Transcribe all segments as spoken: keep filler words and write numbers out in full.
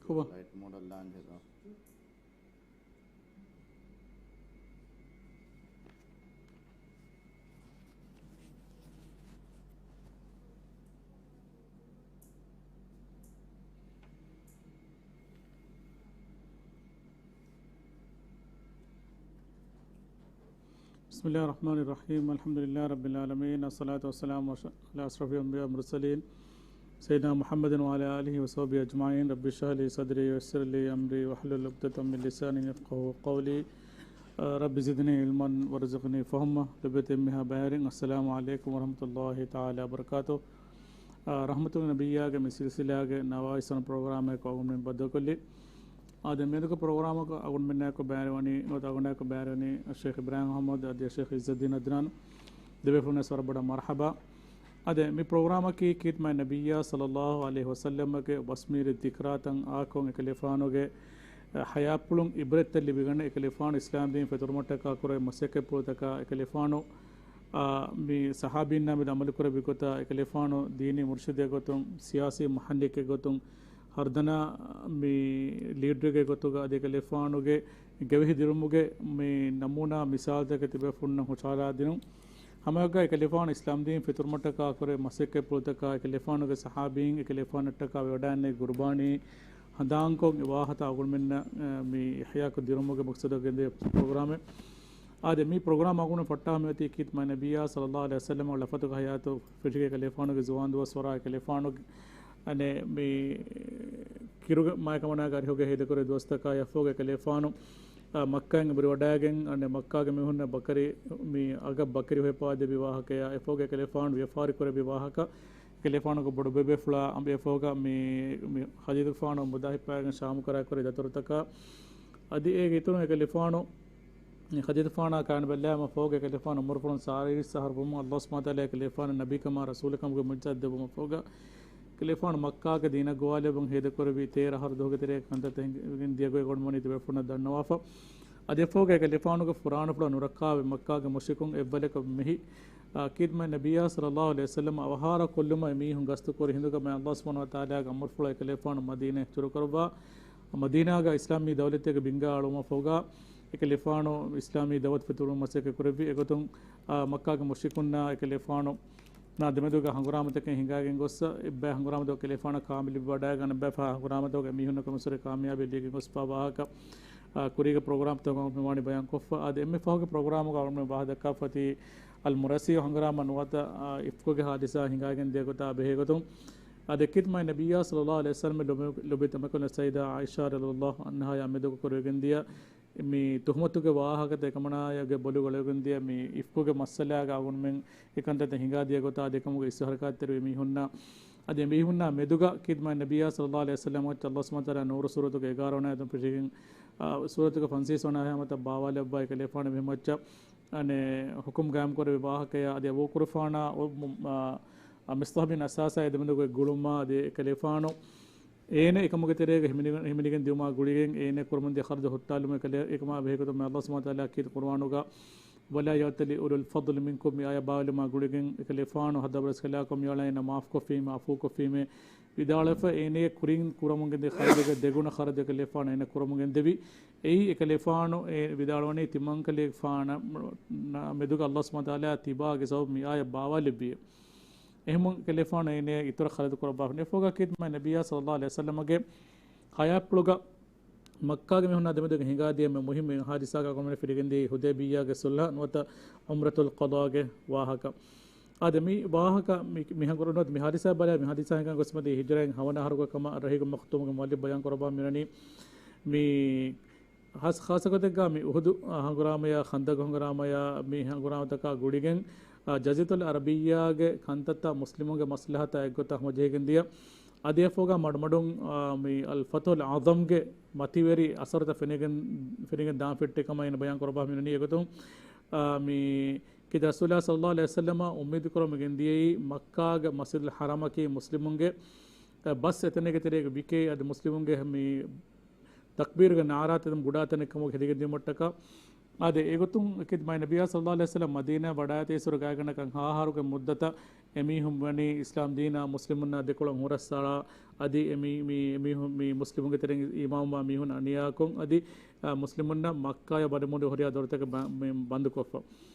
ކޮބާ؟ ލައިޓް މޯޑަލް ލާންޖެ. بسم الله الرحمن الرحيم. الحمد لله رب العالمين. الصلاة والسلام على أشرف الأنبياء والمرسلين سيدنا محمد وعلى آله وصحبه أجمعين. رب اشرح لي صدري ويسر لي أمري واحلل عقدة من لساني يفقهوا قولي. ރައްބި ޒިދްނީ ޢިލްމަން ވަރްޒުޤްނީ ފަހުމަށް. ލޮބުވެތި އެންމެހާ ބައިވެރިން، އައްސަލާމު ޢަލައިކުމް ވަރަޙްމަތުﷲ ތަޢާލާ ވަބަރަކާތުހު. އާ، ރަޙްމަތުލް ނަބިއްޔާގެ މި ސިލްސިލާގެ ނަވާވީސް ވަނަ ޕްރޮގްރާމަކަށް އަޅުގަނޑުމެން ބައްދަލުކޮށްލީ. އާދެ، މިއަދުގެ ޕްރޮގްރާމަކަށް އަޅުގަނޑުމެންނާއެކު ބައިވެރިވަނީ، ނުވަތަ އަޅުގަނޑާއެކު ބައިވެރިވަނީ ޝޭޚް އިބްރާހިމް އަޙްމަދު އަދި ޝޭޚް ޢިއްޒައްދީން ޢަދްނާން. ދެބޭފުޅުންނަށް ވަރަށް ބޮޑަށް މަރްޙަބާ. އާދެ، މި ޕްރޮގްރާމަކީ ޚިދްމަތް ނަބިއްޔާ ޞައްލައްލާހު ޢަލައިހި ވަސައްލަމްގެ ބަސްމީރި ޛިކްރާތައް އާކޮން އެކަލޭފާނުގެ ޙަޔާތްޕުޅުން ޢިބްރަތްތައް ލިބިގަނެ، އެކަލޭފާނު އިސްލާމްދީން ފެތުރުމަށްޓަކާ ކުރެ މަސައްކަތްޕުޅުތަކާ އެކަލޭފާނު، އާ، މި ޞަޙާބީންނާ މެދު ޢަމަލުކުރެއްވި ގޮތާ، އެކަލޭފާނު ދީނީ މުރުޝިދެއް ގޮތުން، ސިޔާސީ މުޙައްލިޤެއް ގޮތުން، ހަރުދަނާ މި ލީޑަރެއްގެ ގޮތުގަ އަދި އެކަލޭފާނުގެ ގެވެހި ދިރުމުގެ މި ނަމޫނާ މިސާލުތަކެއް ތިބޭފުޅުންނަށް ހުށަހަޅާދިނުން. ހަމައެކަ އެކަލޭފާނު އިސްލާމްދީން ފެތުރުމަށްޓަކާ ކުރެ މަސައްކަތްޕުޅުތަކާ، އެކަލޭފާނުގެ ޞަޙާބީން އެކަލޭފާނަށްޓަކާ ވެވަޑައިގެންނެވި ޤުރުބާނީ ހަނދާންކޮށް އެ ވާހަކަތައް އަޅުގަނޑުމެންނަށް، އެ، މި އިޙްޔާކޮށް ދިރުމުގެ މަޤްޞަދުގަ ގެންދެވި ޕްރޮގްރާމެއް. އާދެ، މި ޕްރޮގްރާމް އަޅުގަނޑު ފައްޓާ މިއޮތީ ޚިދްމަތް ނަބިއްޔާ ޞައްލައްލާހު ޢަލައިހި ވަސައްލަމް ޅަފަތުގެ ޙަޔާތު ފެށިގެން އެކަލޭފާނުގެ ޒުވާން ދުވަސްވަރާ އެކަލޭފާނުގެ އަނެއް މި ކިރުގެ މާތްކަމަނާގެ އަރިހުގަ ހޭދަކުރެ ދުވަސްތަކާ އެއަށްފަހުގަ އެކަލޭފާނު، އާ، މައްކާއިން އެބައިވަޑައިގެން، އަނެއް މައްކާގެ މީހުންނަށް ބަކަރި، މި އަގަށް ބަކަރި ހޮއްޕާދެއްވި ވާހަކަޔާ، އެއަށްފަހުގަ އެކަލޭފާނު ވިޔަފާރި ކުރެއްވި ވާހަކަ، އެކަލޭފާނުގެ ބޮޑުބޭބޭފުޅާ އަނބި އެއަށްފަހުގަ މި، މި ޚަދީޖަތުފާނު މުދާ ހިއްޕައިގެން ޝާމު ކަރައި ކުރި ދަތުރުތަކާ، އަދި އޭގެ އިތުރުން އެކަލޭފާނު ޚަދީޖަތުފާނާ ކާން ބެއްލާމަ ފަހުގަ އެކަލޭފާނު އުމުރުފުޅުން ސާޅީސް އަހަރު ވުމުން ﷲ ސުބްޙާނަހޫ ވަތަޢާލާ އެކަލޭފާނު ނަބީކަމާ ރަސޫލުކަމުގެ މުޢުޖިޒާތް ދެއްވުމަށްފަހުގަ، އެކަލޭފާނު މައްކާގެ ދީނަށް ގޮވާލެއްވުން ހޭދަކުރެއްވި ތޭރަ އަހަރު ދުވަހުގެ ތެރޭގަ ކަންތައްތައް ހިނގިގެން ދިޔަ ގޮތް އަޅުގަނޑުމެން ތިބޭފުޅުންނަށް ދަންނަވާފަ. އަދި އެއަށްފަހުގަ އެކަލޭފާނުގެ ފުރާނަފުޅާ ނުރައްކާވެ މައްކާގެ މުޝްރިކުން އެއްވަލަކަށް މެހި، އާ، ޚިދްމަތް ނަބިއްޔާ ޞައްލައްލާހު ޢަލައިހި ވަސައްލަމަ އަވަހާރަ ކޮށްލުމަށް އެމީހުން ގަސްތުކުރި ހިނދުގަ މާތް ﷲ ސުބްޙާނަހޫ ވަތަޢާލާގެ އަމުރުފުޅަށް އެކަލޭފާނު މަދީނާއަށް ހިޖުރަކުރައްވާ، މަދީނާގަ އިސްލާމީ ދައުލަތެއްގެ ބިންގާ އަޅުވުމަށްފަހުގަ، އެކަލޭފާނު އިސްލާމީ ދައުވަތު ފެތުރުމަށް މަސައްކަތް ކުރެއްވި. އެގޮތުން، އާ، މައްކާގެ މުޝްރިކުންނާ އެކަލޭފާނު ނާ ދެމެދުގަ ހަނގުރާމަތަކެއް ހިނގާގެން ގޮއްސަ، އެއްބައި ހަނގުރާމަތަކު އެކަލޭފާނަށް ކާމިޔާބީ ވަޑައިގަންނަ ބައި ފަހަރު ހަނގުރާމަތަކުގެ މީހުންނަކު މިސުރެ ކާމިޔާބީ ލިޔެގެން ގޮސްފާ ވާހަކަ، އާ، ކުރީގެ ޕްރޮގްރާމްތަކުގަ މިވާނީ ބަޔާން ކޮށްފަ. އާދެ، އެންމެ ފަހުގެ ޕްރޮގްރާމުގަ އަޅުގަނޑުމެން ވާހަ ދައްކާފަތި އަލް މުރައިސީ ހަނގުރާމަ ނުވަތަ، އާ، އިފްކުގެ ހާދިސާ ހިނގާގެން ދިޔަ ގޮތާ ބެހޭ ގޮތުން، އާދެ، ޚިދްމަތް ނަބިއްޔާ ޞައްލައްލާހު ޢަލައިހި ވަސައްލަމަ ލޮބު-، ލޮބުވެތި އަނބިކަން ސައްޔިދާ ޢާއިޝާ ރަޟިޔައްލާހު ޢަންހާއާ މެދުގަ ކުރެވިގެން ދިޔަ މި ތުހުމަތުގެ ވާހަކަތައް އެކަމަނާޔަގެ ބޮލުގަ އަޅައިގެން ދިޔަ މި އިފްކުގެ މައްސަލާގަ އަޅުގަނޑުމެން އެކަންތައްތައް ހިނގާދިޔަ ގޮތާ އެކަމުގެ އިސްތިޝްހާދު ކޮށްދެއްވި މީހުންނާ، އަދި މީހުންނާ މެދުގަ ޚިދްމަތް ނަބިއްޔާ ޞައްލައްލާހު ޢަލައިހި ވަސައްލަމަ ﷲ ސުބްޙާނަހޫ ވަތަޢާލާ ނޫރު ސޫރަތުގެ އެގާރަ ވަނަ އާޔަތުން ފެށިގެން، އާ، ސޫރަތުގެ ފަންސަވީސް ވަނަ އާޔަތް ހަމަތައް ބާވާލައްވާ އެކަލޭފާނު މި މައްޗަށް އަނެއް ހުކުމް ގާއިމް ކުރެއްވި ވާހަކަޔާ، އަދި އަބޫ ޤުރުފާނާ، އާ، އާ، މިސްޠަޙް ބިން އަސާސާ އެދެމެދުގެ ގުޅުމާ، އަދި އެކަލޭފާނު އޭނަ އެކަމުގެ ތެރޭގަ ހިމެނިގެން، ހިމެނިގެން ދިޔުމާ ގުޅިގެން އޭނަ ކުރަމުންދިޔަ ޚަރަދު ހުއްޓާލުމުން އެކަލޭ، އެކަމާ ބެހޭގޮތުން މާތް ﷲ ސުބްޙާނަހޫ ވަތަޢާލާ ކީރިތި ޤުރުއާނުގަ، "ولا يأتل أولو الفضل منكم" މި އާޔަތް ބާވާލުމާ ގުޅިގެން އެކަލޭފާނު ހައްދަވަރަސްކަލާކޮ މިއަޅާ އޭނަ މާފްކޮށްފީމޭ، އަފޫކޮށްފީމޭ ވިދާޅުވެފަ، އޭނަޔަށް ކުރިން ކުރަމުން ގެންދިޔަ ޚަރަދުގެ ދެގުނަ ޚަރަދު އެކަލޭފާނު އޭނަ ކުރަމުން ގެންދެވި. އެއީ އެކަލޭފާނު އެ ވިދާޅުވަނީ ތިމަންކަލޭގެފާނަށް މެދުގަ ﷲ ސުބްޙާނަހޫ ވަތަޢާލާ ތިބާގެ ސަބަބު މި އާޔަތް ބާވާލެއްވިއޭ. އެހެންވީމަ އެކަލޭފާނު އޭނަޔަށް އިތުރަށް ޚަރަދު ކުރައްވާފަ. އެއަށްފަހުގަ ޚިދްމަތް ނަބިއްޔާ ޞައްލައްލާހު ޢަލައިހި ވަސައްލަމަގެ ޙަޔާތްޕުޅުގަ މައްކާގެ މީހުންނާ ދެމެދުގަ ހިނގާދިޔަ އެންމެ މުހިއްމު ހާދިސާގަ އަޅުގަނޑުމެން ފިރިގެންދިޔައީ ހުދައިބިއްޔާގެ ޞުލްޙަ ނުވަތަ ޢުމްރަތުލް ޤަޟާގެ ވާހަކަ. އާދެ، މި ވާހަކަ މި، މި ހަނގުރާމަ ނުވަތަ މި ހާދިސާ ބަލާ، މި ހާދިސާ ހިނގާ ގޮސްމަދީ ހިޖުރައިން ހަވަނަ އަހަރުގެ ކަމަށް ރަޙީގު މަޚްތޫމުގެ މުއައްލިފް ބަޔާން ކުރައްވާ މިވަނީ މި ހާސް، ޚާއްޞަ ގޮތެއްގަ މި އުޙުދު، އާ، ހަނގުރާމަޔާ، ޚަންދަޤު ހަނގުރާމަޔާ މި ހަނގުރާމަތަކާ ގުޅިގެން، އާ، ޖަޒިރަތުލް ޢަރަބިއްޔާގެ ކަންތައްތައް މުސްލިމުންގެ މަސްލަހަތާ އެއްގޮތަށް ހަމަޖެހިގެން ދިޔަ. އަދި އެއަށްފަހުގަ މަޑުމަޑުން، އާ، މި އަލް ފަތުޙުލް އަޢުޡަމްގެ މަތިވެރި އަސަރުތައް ފެނިގެން، ފެނިގެން ދާން ފެއްޓި ކަމަށް އޭނަ ބަޔާން ކުރައްވާ މިވަނީ. އެގޮތުން، އާ، މި ކީރިތި ރަސޫލާ ޞައްލައްލާހު ޢަލައިހި ވަސައްލަމަ އުއްމީދު ކުރަމުން ގެންދިޔައީ މައްކާގެ މަސްޖިދުލް ޙަރާމަކީ މުސްލިމުންގެ، އަ، ބަސް އެތަނެއްގެ ތެރޭގަ ވިކޭ އަދި މުސްލިމުންގެ މި ތަކްބީރުގެ ނާރާތައް ގުޑާތަނެއް ކަމުގަ ހެދިގެން ދިޔުމަށްޓަކާ، އާދެ، އެގޮތުން ކިދްމާތް ނަބިއްޔާ ޞައްލައްލާހު ޢަލައިހި ވަސައްލަމް މަދީނާ ވަޑާއި އިސުރު ގާތްގަނޑަކަށް ހާހަރުގެ މުއްދަތަށް އެމީހުން ވަނީ އިސްލާމް ދީނާ މުސްލިމުންނާ ދެކޮޅަށް ހުރަސްއަޅާ، އަދި އެމީ-، މީ-، އެމީހުން، މީ މުސްލިމުންގެ ތެރެއިން އީމާންވާ މީހުން އަނިޔާކޮށް، އަދި، އާ، މުސްލިމުންނަށް މައްކާޔަށް ވަޑަމުން ހުރިހާ ދޮރުތަކެއް ބަ-، މި ބަންދުކޮށްފަ.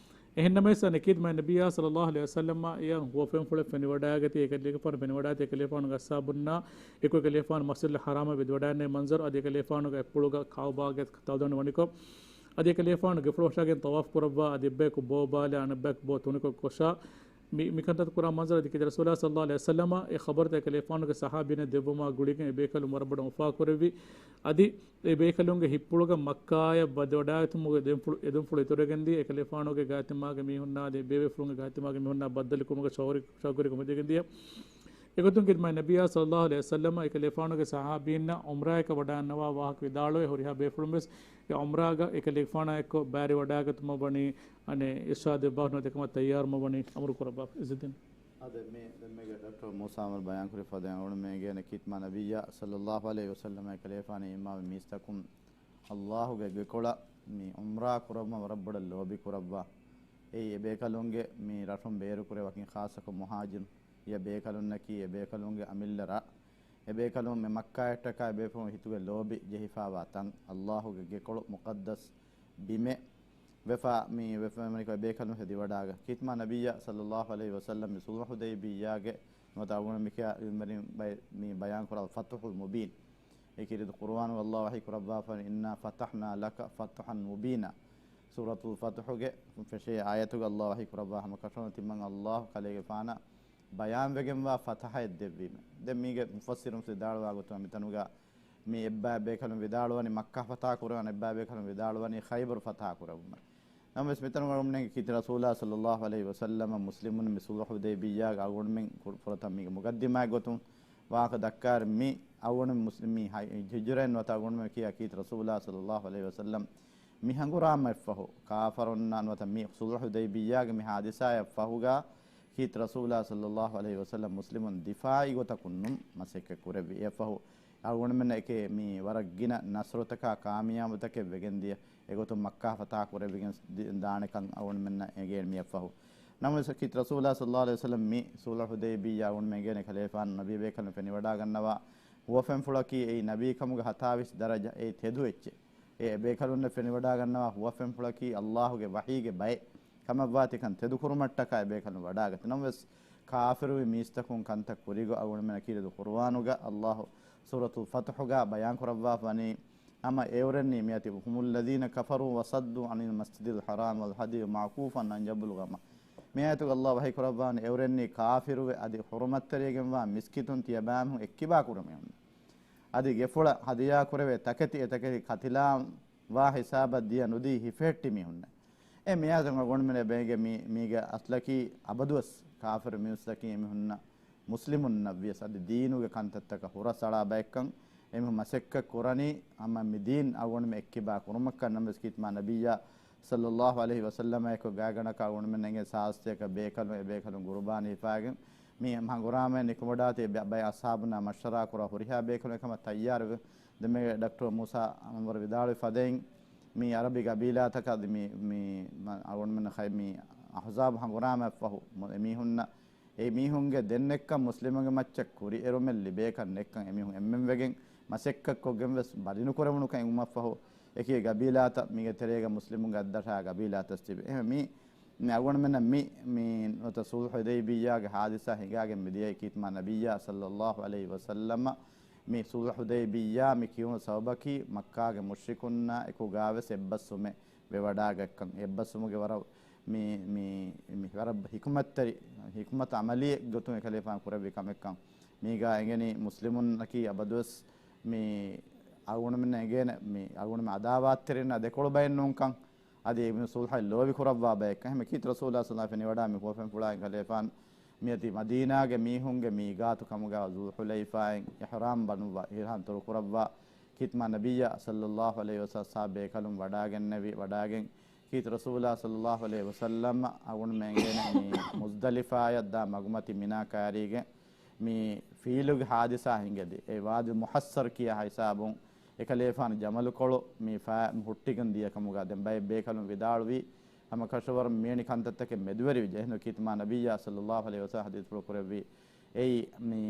އެހެންނަމަވެސް، އަނެއް ކިދްމާތް ނަބިއްޔާ ޞައްލައްލާހު ޢަލައިހި ވަސައްލަމަށް އެޔަށް ހުވަފެންފުޅެއް ފެނިވަޑައިގަތީ، އެކަލޭގެފާނު ފެނިވަޑައިގަތީ، އެކަލޭގެފާނުގެ އަޞްޙާބުންނާ އެކު އެކަލޭގެފާނު މަސްޖިދުލް ޙަރާމަށް ވެދިވަޑައިގެންނެވި މަންޒަރު، އަދި އެކަލޭގެފާނުގެ އަތްޕުޅުގަ ކަޢުބާގެ ތަޅުދަނޑި ވަނިކޮށް، އަދި އެކަލޭގެފާނު ގެފުޅު ހުށައިގެން ޠަވާފު ކުރައްވާ، އަދި އެއްބަޔަކު ބޯ ބާލާ، އަނެއްބަޔަކު ބޯ ތުނިކޮށް ކޮށާ، މި، މިކަންތައް ކުރާ މަންޒަރު އަދި ކީރިތި ރަސޫލާ ޞައްލައްލާހު ޢަލައިހި ވަސައްލަމަށް އެ ޚަބަރުތައް އެކަލޭގެފާނުގެ ޞަޙާބީންނަށް ދެއްވުމާ ގުޅިގެން އެބޭކަލުން ވަރަށް ބޮޑަށް އުފާކުރެއްވި. އަދި އެބޭކަލުންގެ ހިތްޕުޅުގަ މައްކާޔަށް ވަދެވަޑައިގަތުމުގެ އެދުންފުޅު، އެދުންފުޅު އިތުރުވެގެންދިޔަ އެކަލޭގެފާނުގެ ގާތްތިމާގެ މީހުންނާ އަދި ބޭބޭފުޅުންގެ ގާތްތިމާގެ މީހުންނާ ބައްދަލުކުރުމުގެ ޝައުގުވެރިކަން އުފެދިގެންދިޔަ. އެގޮތުން ކިދްމާތް ނަބިއްޔާ ޞައްލައްލާހު ޢަލައިހި ވަސައްލަމަ އެކަލޭގެފާނުގެ ޞަޙާބީންނަށް ޢުމްރާއަކަށް ވަޑައިގަންނަވާ ވާހަކަ ވިދާޅުވެ ހުރިހާ ބޭފުޅުން ވެސް އެ ޢުމްރާގަ އެކަލޭގެފާނާ އެއްކޮށް ބައިވެރިވަޑައިގަތުމަށް ވަނީ އަނެއް އިރްޝާދެއްވާ ނުވަތަ އެކަމަށް ތައްޔާރުވުމަށް ވަނީ އަމުރު ކުރައްވާފަ. ޢިއްޒުއްދީން. އާދެ، މި ދެންމެގެ ޑޮކްޓަރ މޫސާ އަމަރު ބަޔާންކުރި ފަދައިން އަޅުގަނޑުމެން އެނގޭނެ ކިދްމާތް ނަބިއްޔާ ޞައްލައްލާހު ޢަލައިހި ވަސައްލަމަ އެކަލޭގެފާނު އީމާންވި މީސްތަކުން އައްލާހުގެ ގެކޮޅަށް މި ޢުމްރާ ކުރައްވުމަށް ވަރަށް ބޮޑަށް ލޯބި ކުރައްވާ. އެއީ އެބޭކަލުންގެ މި ރަށުން ބޭރުކުރެ ވަކިން ޚާއްޞަކޮށް މުހާޖިރު އިޔަ ބޭކަލުންނަކީ އެބޭކަލުންގެ އަމިއްލަ ރަށް. އެބޭކަލުން މި މައްކާއަށްޓަކާ އެބޭފުޅުން ހިތުގެ ލޯބި ޖެހިފާވާ ތަން، އައްލާހުގެ ގެކޮޅު މުޤައްދަސް ބިމެއް ވެފާ، މި ވެފަ-، މަނިކޮ އެބޭކަލުން ހެދިވަޑާގަ. ކިދްމާތް ނަބިއްޔާ ޞައްލައްލާހު ޢަލައިހި ވަސައްލަމް މި ޞުލްޙު ޙުދައިބިއްޔާގެ ނުވަތަ އަޅުގަނޑު މި ކިޔާ އިލްމުވެރިން ބައި-، މި ބަޔާން ކުރާ ފަތުޙުލް މުބީން. އެ ކީރިތި ޤުރުއާނުގަ އައްލާހު ވަޙީ ކުރައްވާފަ، "إنا فتحنا لك فتحا مبينا." ސޫރަތުލް ފަތުޙުގެ ފެށޭ އާޔަތުގަ އައްލާހު ވަޙީ ކުރައްވާ ހަމަ ކަށަވަރުން ތިމަން އައްލާހު ކަލޭގެފާނަށް ބަޔާންވެގެންވާ ފަތަޙައެއް ދެއްވީމެ. ދެން މީގެ މުފައްސިރުން ވިދާޅުވާ ގޮތުން މިތަނުގަ މި އެއްބައި ބޭކަލުން ވިދާޅުވަނީ މައްކާ ފަތަޙަ ކުރަން، އަނެއްބައި ބޭކަލުން ވިދާޅުވަނީ ޚައިބަރު ފަތަޙަ ކުރެއްވުމަށް. ނަމަވެސް މިތަނުގަ އަޅުގަނޑުމެންގެ ކީރިތި ރަސޫލާ ޞައްލައްލާހު ޢަލައިހި ވަސައްލަމަ މުސްލިމުން މި ޞުލްޙު ޙުދައިބިއްޔާގަ އަޅުގަނޑުމެން ކު-، ފުރަތަމަ މީގެ މުޤައްދިމާގެ ގޮތުން ވާހަކަ ދައްކާއިރު މި އަޅުގަނޑު މުސް-، މި ހަ-، ހިޖުރައިން ނުވަތަ އަޅުގަނޑުމެން ކިޔާ ކީރިތި ރަސޫލާ ޞައްލައްލާހު ޢަލައިހި ވަސައްލަމް މި ހަނގުރާމައަށްފަހު، ކާފަރުންނާ ނުވަތަ މި ޞުލްޙު ޙުދައިބިއްޔާގެ މި ޙާދިސާއަށްފަހުގަ ކީރިތި ރަސޫލާ ޞައްލައްލާހު ޢަލައިހި ވަސައްލަމް މުސްލިމުން ދިފާޢީ ގޮތަކުން ނޫން މަސައްކަތް ކުރެއްވި. އެއަށްފަހު އަޅުގަނޑުމެންނަށް އެކޭ މި ވަރަށް ގިނަ ނަޞްރުތަކާ ކާމިޔާބުތަކެއް ވެގެންދިޔަ. އެގޮތުން މައްކާ ފަތަޙަ ކުރެވިގެން ދި-، ދާނެކަން އަޅުގަނޑުމެންނަށް އެނގޭނެ މިއަށްފަހު. ނަމަވެސް ކީރިތި ރަސޫލާ ޞައްލައްލާހު ޢަލައިހި ވަސައްލަމް މި ޞުލްޙު ޙުދައިބިއްޔާ އަޅުގަނޑުމެން އެނގޭނެ ކަލޭފާނު ނަބީ ބޭކަލުން ފެނިވަޑާގަންނަވާ ހުވަފެންފުޅަކީ އެއީ ނަބީކަމުގެ ހަތާވީސް ދަރަޖަ އެއީ ތެދު އެއްޗެއް. އެ އެބޭކަލުންނަށް ފެނިވަޑާގަންނަވާ ހުވަފެންފުޅަކީ އައްލާހުގެ ވަޙީގެ ބައެއް ކަމަށްވާތީކަން ތެދުކުރުމަށްޓަކާ އެބޭކަލުން ވަޑާގަތީ. ނަމަވެސް ކާފިރުވި މީސްތަކުން ކަންތައް ކުރިގޮތް އަޅުގަނޑުމެންނަށް ކީރިތި ޤުރުއާނުގަ އައްލާހު ސޫރަތުލް ފަތުޙުގަ ބަޔާން ކުރައްވާފަ ވަނީ، ހަމަ އެއުރެންނީ މިއޮތީ، "هم الذين كفروا وصدوا عن المسجد الحرام والهدي معكوفا أن يبلغ م-." މި އާޔަތުގަ އައްލާހު ވަޙީ ކުރައްވާނީ އެއުރެންނީ ކާފިރުވެ އަދި ޙުރުމަތްތެރިވެގެންވާ މިސްކިތުން ތިޔަބައިމީހުން އެއްކިބާ ކުރި މީހުން. އަދި ގެފުޅަށް ހަދިޔާ ކުރެވޭ ތަކެތި އެތަކެތި ކަތިލާ ވާ ހިސާބަށް ދިޔަ ނުދީ ހިފެހެއްޓި މީހުންނެއް. އެ މިއާޔަތުން އަޅުގަނޑުމެން ބެނގޭ މީ-، މީގެ އަސްލަކީ އަބަދުވެސް ކާފިރު މީސްތަކީ އެމީހުންނަށް މުސްލިމުންނަށް ވިޔަސް އަދި ދީނުގެ ކަންތައްތަކަށް ހުރަސް އަޅާ ބައެއްކަން އެމީހުން މަސައްކަތް ކުރަނީ ހަމަ މި ދީން އަޅުގަނޑުމެން އެއްކިބާ ކުރުމަށްކަން. ނަމަވެސް ކީރިތި މާތް ނަބިއްޔާ ޞައްލައްލާހު ޢަލައިހި ވަސައްލަމާއެކު ގާތްގަނޑަކަށް އަޅުގަނޑުމެން އެނގޭ ސާސްތަކަށް ބޭކަލުން އެބޭކަލުން ގުރުބާނީ ހިފާގެން މި ހަނގުރާމައިން ނިކުމެވަޑާތީ ބަ-، ބައެއް އަޞްޙާބުންނާ މަޝްވަރާ ކުރާ ހުރިހާ ބޭކަލުން އެކަމަށް ތައްޔާރުވެ. ދެންމެ ޑޮކްޓަރ މޫސާ އަންވަރު ވިދާޅުވި ފަދައިން، މި ޢަރަބި ގަބީލާތަކަށް އަދި މި، މި، މަ-، އަޅުގަނޑުމެން ހައި-، މި އަޙްޒާބު ހަނގުރާމައަށްފަހު މު-، އެމީހުންނަށް، އެ މީހުންގެ ދެންނެއްކަން މުސްލިމުންގެ މައްޗަށް ކުރިއެރުމެއް ލިބޭކަން ނެއްކަން އެމީހުން އެންމެންވެގެން މަސައްކަތްކޮށްގެން ވެސް ބަލިނުކުރެވުނުކަން އެނގުމަށްފަހު، އެކި ގަބީލާތައް މީގެ ތެރޭގަ މުސްލިމުންގެ އަތްދަށާ ގަބީލާތައް ތިބި. އެހެން މި މި އަޅުގަނޑުމެންނަށް މި، މި ނުވަތަ ޞުލްޙު ޙުދައިބިއްޔާގެ ޙާދިސާ ހިނގާގެން މިދިޔައީ ކީރިތި މާތް ނަބިއްޔާ ޞައްލައްލާހު ޢަލައިހި ވަސައްލަމަ މި ޞުލްޙު ޙުދައިބިއްޔާ މި ކިޔުނު ސަބަބަކީ މައްކާގެ މުޝްރިކުންނާ އެކުގާވެސް އެއްބަސްވުމެއް ވެވަޑާގަތްކަން. އެއްބަސްވުމުގެ ވަރަށް މި، މި، މި ވަރަށް ޙިކުމަތްތެރި، ޙިކުމަތު ޢަމަލީ ގޮތުން އެކަލޭފާނު ކުރެއްވި ކަމެއްކަން. މީގާ އެނގެނީ މުސްލިމުންނަކީ އަބަދުވެސް މި އަޅުގަނޑުމެންނަށް އެނގޭނެ މި އަޅުގަނޑުމެން ޢަދާވާތްތެރިންނާ ދެކޮޅު ބައެއް ނޫންކަން. އަދި މި ޞުލްޙައަށް ލޯބި ކުރައްވާ ބަޔެއްކަން. އެހެން ކީރިތި ރަސޫލާ ޞައްލައްލާހު ޢަލައިހި ވަސައްލަމަ ފެނިވަޑާ މި ހުވަފެންފުޅާއިން ކަލޭފާން މިއޮތީ މަދީނާގެ މީހުންގެ މީގާތު ކަމުގާ ޛުލްޙުލައިފާއިން އިޙްރާމް ބަނުއްވާ، އިޙްރާމް ތޮޅުކުރައްވާ ކީރިތި މާތް ނަބިއްޔާ ޞައްލައްލާހު ޢަލައިހި ވަސައްލަމަ ބޭކަލުން ވަޑާގެންނެވި، ވަޑާގެން ކީރިތި ރަސޫލާ ޞައްލައްލާހު ޢަލައިހި ވަސައްލަމަ އަޅުގަނޑުމެން އެނގޭނެ މި މުޒްދަލިފާޔަށް ދާ މަގުމަތި މިނާ ކައިރީގެ މި ފީލުގެ ޙާދިސާ ހިނގެދި، އެ ވާދި މުޙައްޞަރު ކިޔާ ހިސާބުން އެކަލޭފާނު ޖަމަލުކޮޅު މި ފާ-، ހުއްޓިގެން ދިޔަ ކަމުގަ ދެން ބައެއް ބޭކަލުން ވިދާޅުވީ، ހަމަ ކަށަވަރުން މިވެނި ކަންތައްތަކެއް މެދުވެރިވިއްޖެ. އެހެން ކީރިތި މާ ނަބިއްޔާ ޞައްލައްލާހު ޢަލައިހި ވަސައްލަމަ ޙަދީޘްފުޅު ކުރެއްވި. އެއީ މި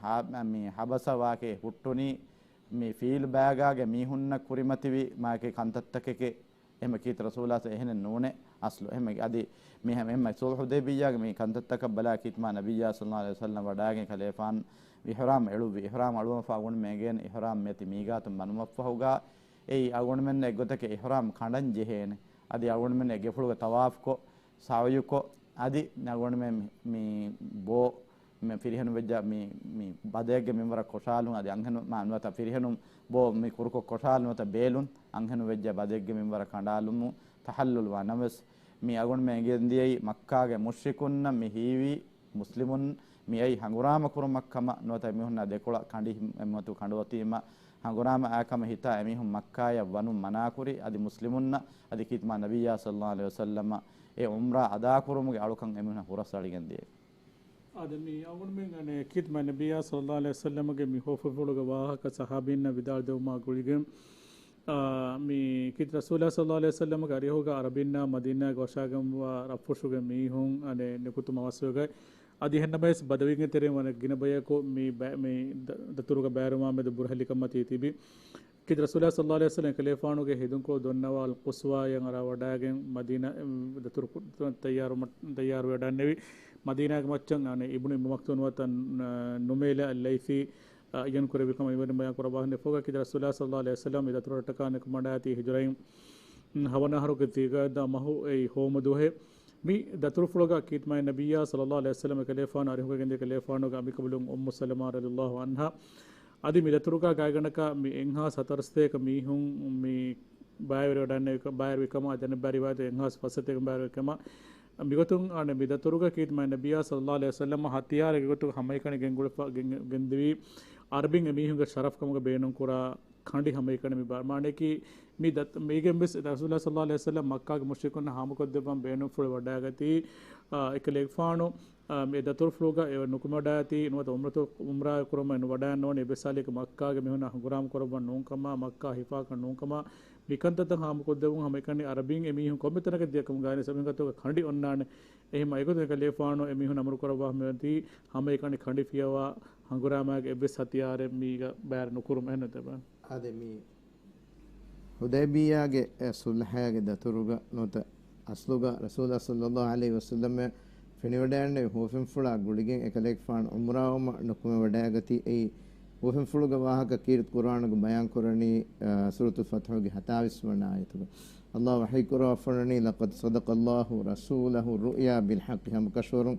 ހާ-، މި ޙަބަސަ ވާހަކައެއް ހުއްޓުނީ މި ފީލް ބާގާގެ މީހުންނަށް ކުރިމަތިވި މާކެ ކަންތައްތަކެކޭ. އެހެން ކީރިތި ރަސޫލާސް އެހެނެއް ނޫނޭ އަސްލު. އެހެން އަދި މި ހަމަ އެހެން ޞުލްޙު ޙުދައިބިއްޔާގެ މި ކަންތައްތަކަށް ބަލާ ކީރިތި މާ ނަބިއްޔާ ޞައްލައްލާހު ޢަލައިހި ވަސައްލަމަ ވަޑާގެން ކަލޭފާން އިޙްރާމް އެޅުއްވި. އިޙްރާމް އަޅުވަންފަ އަޅުގަނޑުމެން އެނގޭނެ އިޙްރާމް މިއޮތީ މީގާތުން ބަނުމަށްފަހުގާ އެއީ އަޅުގަނޑުމެންނަށް އެއްގޮތަކަށް އިޙްރާމް ކަނޑަން ޖެހޭނެ. އަދި އަޅުގަނޑުމެން އެ ގެފުޅުގެ ޠަވާފްކޮށް، ސަޢުޔުކޮށް، އަދި އަޅުގަނޑުމެން މި ބޯ މި ފިރިހެނުން ވެއްޖެ މި، މި ބަދައެއްގެ މިންވަރަށް ކޮށާލުން، އަދި އަންހެނު މާ ނުވަތަ ފިރިހެނުން ބޯ މި ކުރުކޮށް ކޮށާލުން ނުވަތަ ބޭލުން، އަންހެނުން ވެއްޖެ ބަދައެއްގެ މިންވަރަށް ކަނޑާލުމުން ތަޙައްލުލް ވާ ނަމަވެސް، މި އަޅުގަނޑުމެން އެނގެން ދިޔައީ މައްކާގެ މުޝްރިކުންނަށް މި ހީވީ މުސްލިމުން މިއައީ ހަނގުރާމަ ކުރުމަށް ކަމަށް ނުވަތަ މީހުންނާ ދެކޮޅަށް ކަނޑި އެމަތު ކަނޑު އޮތީމަ ހަނގުރާމަ އާ ކަމަށް ހިތާ އެމީހުން މައްކާޔަށް ވަނުން މަނާކުރި، އަދި މުސްލިމުންނަށް އަދި ކީރިތި މާ ނަބިއްޔާ ޞައްލައްލާހު ޢަލައިހި ވަސައްލަމަ އެ ޢުމްރާ އަދާކުރުމުގެ އަޅުކަން އެމީހުންނަށް ހުރަސް އަޅިގެން ދިޔައީ. އާދެ، މި އަޅުގަނޑުމެން އަނެއް ކީރިތި މާ ނަބިއްޔާ ޞައްލައްލާހު ޢަލައިހި ވަސައްލަމަގެ މި ހުވަފެންފުޅުގެ ވާހަކަ ޞަޙާބީންނަށް ވިދާޅު ދެވުމާ ގުޅިގެން، އާ، މި ކީރިތި ރަސޫލާ ޞައްލައްލާހު ޢަލައިހި ވަސައްލަމަގެ އަރިހުގަ ޢަރަބިންނާ މަދީނާގެ ވަށާގެންވާ ރަށްފުށުގެ މީހުން އަނެއް ނިކުތު މަވައްސަވެގަތް. އަދި އެހެންނަމަވެސް ބަދަވީންގެ ތެރެއިން ވަނަ ގިނަ ބަޔަކު މި ބަ-، މި ދަ-، ދަތުރުގަ ބައިވެރިވުމާ މެދު ބުރަހެލިކަމަށް ތި ތިބި. ކީރިތި ރަސޫލާ ޞައްލައްލާހު ޢަލައިހި ވަސައްލަމަ އެކަލޭފާނުގެ ހެދުންކޮޅު ދޮންނަވާ އަލް ޤުޞްވާއަށް އަރާ ވަޑާގެން މަދީނާ، އެ، ދަތުރު ކު-، ތައްޔާރު މަ-، ތައްޔާރުވެ ވަޑަންނެވި. މަދީނާގެ މައްޗަށް އަނެއް އިބްނު އުއްމު މަކްތޫމް ނުވަތަ، އަ، ނުމޭލަ އަލް ލައިޘީ، އަ، އިޔަން ކުރެއްވި ކަމަށް އިބްނު ބަޔާން ކުރައްވާ ހިނދު ފޯގަ ކީރިތި ރަސޫލާ ޞައްލައްލާހު ޢަލައިހި ވަސައްލަމަ މި ދަތުރު ރަށަކާ ނިކުމަޑާތީ ހިޖުރައިން ހަވަނަ އަހަރުގެ ޛުލްޤަޢިދާ މަހު އެއީ ހޯމަ ދުވަހެއް. މި ދަތުރުފުޅުގަ ކީރިތި މާތް ނަބިއްޔާ ޞައްލައްލާހު ޢަލައިހި ވަސައްލަމަ އެކަލޭފާނު އަރިހުގަ ގެންދިޔަ ކަލޭފާނުގެ އަނބިކަނބަލުން އުއްމު ސަލަމާ ރަޟިޔައްލާހު ޢަންހާ. އަދި މި ދަތުރުގަ ގާތްގަނޑަކަށް މި އެއްހާސް ހަތަރުސަތޭކަ މީހުން މި ބައިވެރިވެ ވަޑަންނެވި ކަ-، ބައިވެރިވި ކަމަށް އަދި އަނެއް ބައި ރިވާޔަތު އެއްހާސް ފަސްސަތޭކަ ބައިވެރިވި ކަމަށް. މިގޮތުން އަނެއް މި ދަތުރުގަ ކީރިތި މާތް ނަބިއްޔާ ޞައްލައްލާހު ޢަލައިހި ވަސައްލަމަ ހަތިޔާރެއްގެ ގޮތުގަ ހަމައެކަނި ގެންގުޅެފަ-، ގެން-، ގެންދެވީ އަރަބިން އެމީހުންގެ ޝަރަފް ކަމުގަ ބޭނުންކުރާ ކަނޑި ހަމައެކަނި މި ބާރު. މާނައަކީ، މި ދަތް-، މީގެން ވެސް ރަސޫލާ ޞައްލައްލާހު ޢަލައިހި ވަސައްލަމަ މައްކާގެ މުޝްރިކުންނަށް ހާމަކޮށްދެއްވަން ބޭނުންފުޅު ވަޑާގަތީ، އާ، އެކަލޭގެފާނު، އާ، މި ދަތުރުފުޅުގަ އެ ނުކުމެވަޑާތީ، ނުވަތަ ޢުމްރަތު، ޢުމްރާ ކުރުމަށް ނުވަޑައިންނޯން އެއްވެސް ހާލެއްގަ މައްކާގެ މީހުންނާ ހަނގުރާމަ ކުރައްވަން ނޫންކަމާ، މައްކާ ހިފާކަށް ނޫންކަމާ، މިކަންތައްތައް ހާމަކޮށްދެއްވުން ހަމައެކަނި އަރަބިން އެމީހުން ކޮންމެ ތަނަކަށް ދިޔަ ކަމުގައި ވެސް އެމީހުން އަތުގަ ކަނޑި އޮންނާނެ. އެހެން އެގޮތުން އެކަލޭފާނު އެމީހުން އަމުރު ކުރައްވާ ހަމައެކަނި، ހަމައެކަނި ކަނޑި ފިޔަވާ ހަނގުރާމައިގެ އެއްވެސް ހަތިޔާރެއް މީގަ ބައިވެރި ނުކުރުމަށް އެހެން ނުތެބަ. އާދެ، މި ޙުދައިބިއްޔާގެ އެ ޞުލްޙައިގެ ދަތުރުގަ ނުވަތަ އަސްލުގަ ރަސޫލާ ޞައްލައްލާހު ޢަލައިހި ވަސައްލަމަ ފެނިވަޑައިގެންނެވި ހުވަފެންފުޅާ ގުޅިގެން އެކަލޭގެފާނު ޢުމްރާވުމަށް ނުކުމެވަޑައިގަތީ. އެއީ ހުވަފެންފުޅުގެ ވާހަކަ ކީރިތި ޤުރްއާނުގަ ބަޔާންކުރަނީ، އަ، ސޫރަތުލް ފަތްޙުގެ ހަތާވީސް ވަނަ އާޔަތުގަ. ﷲ ވަޙީކުރައްވާފަ ވަނީ، "لقد صدق الله رسوله الرؤيا بالحق." ހަމަކަށަވަރުން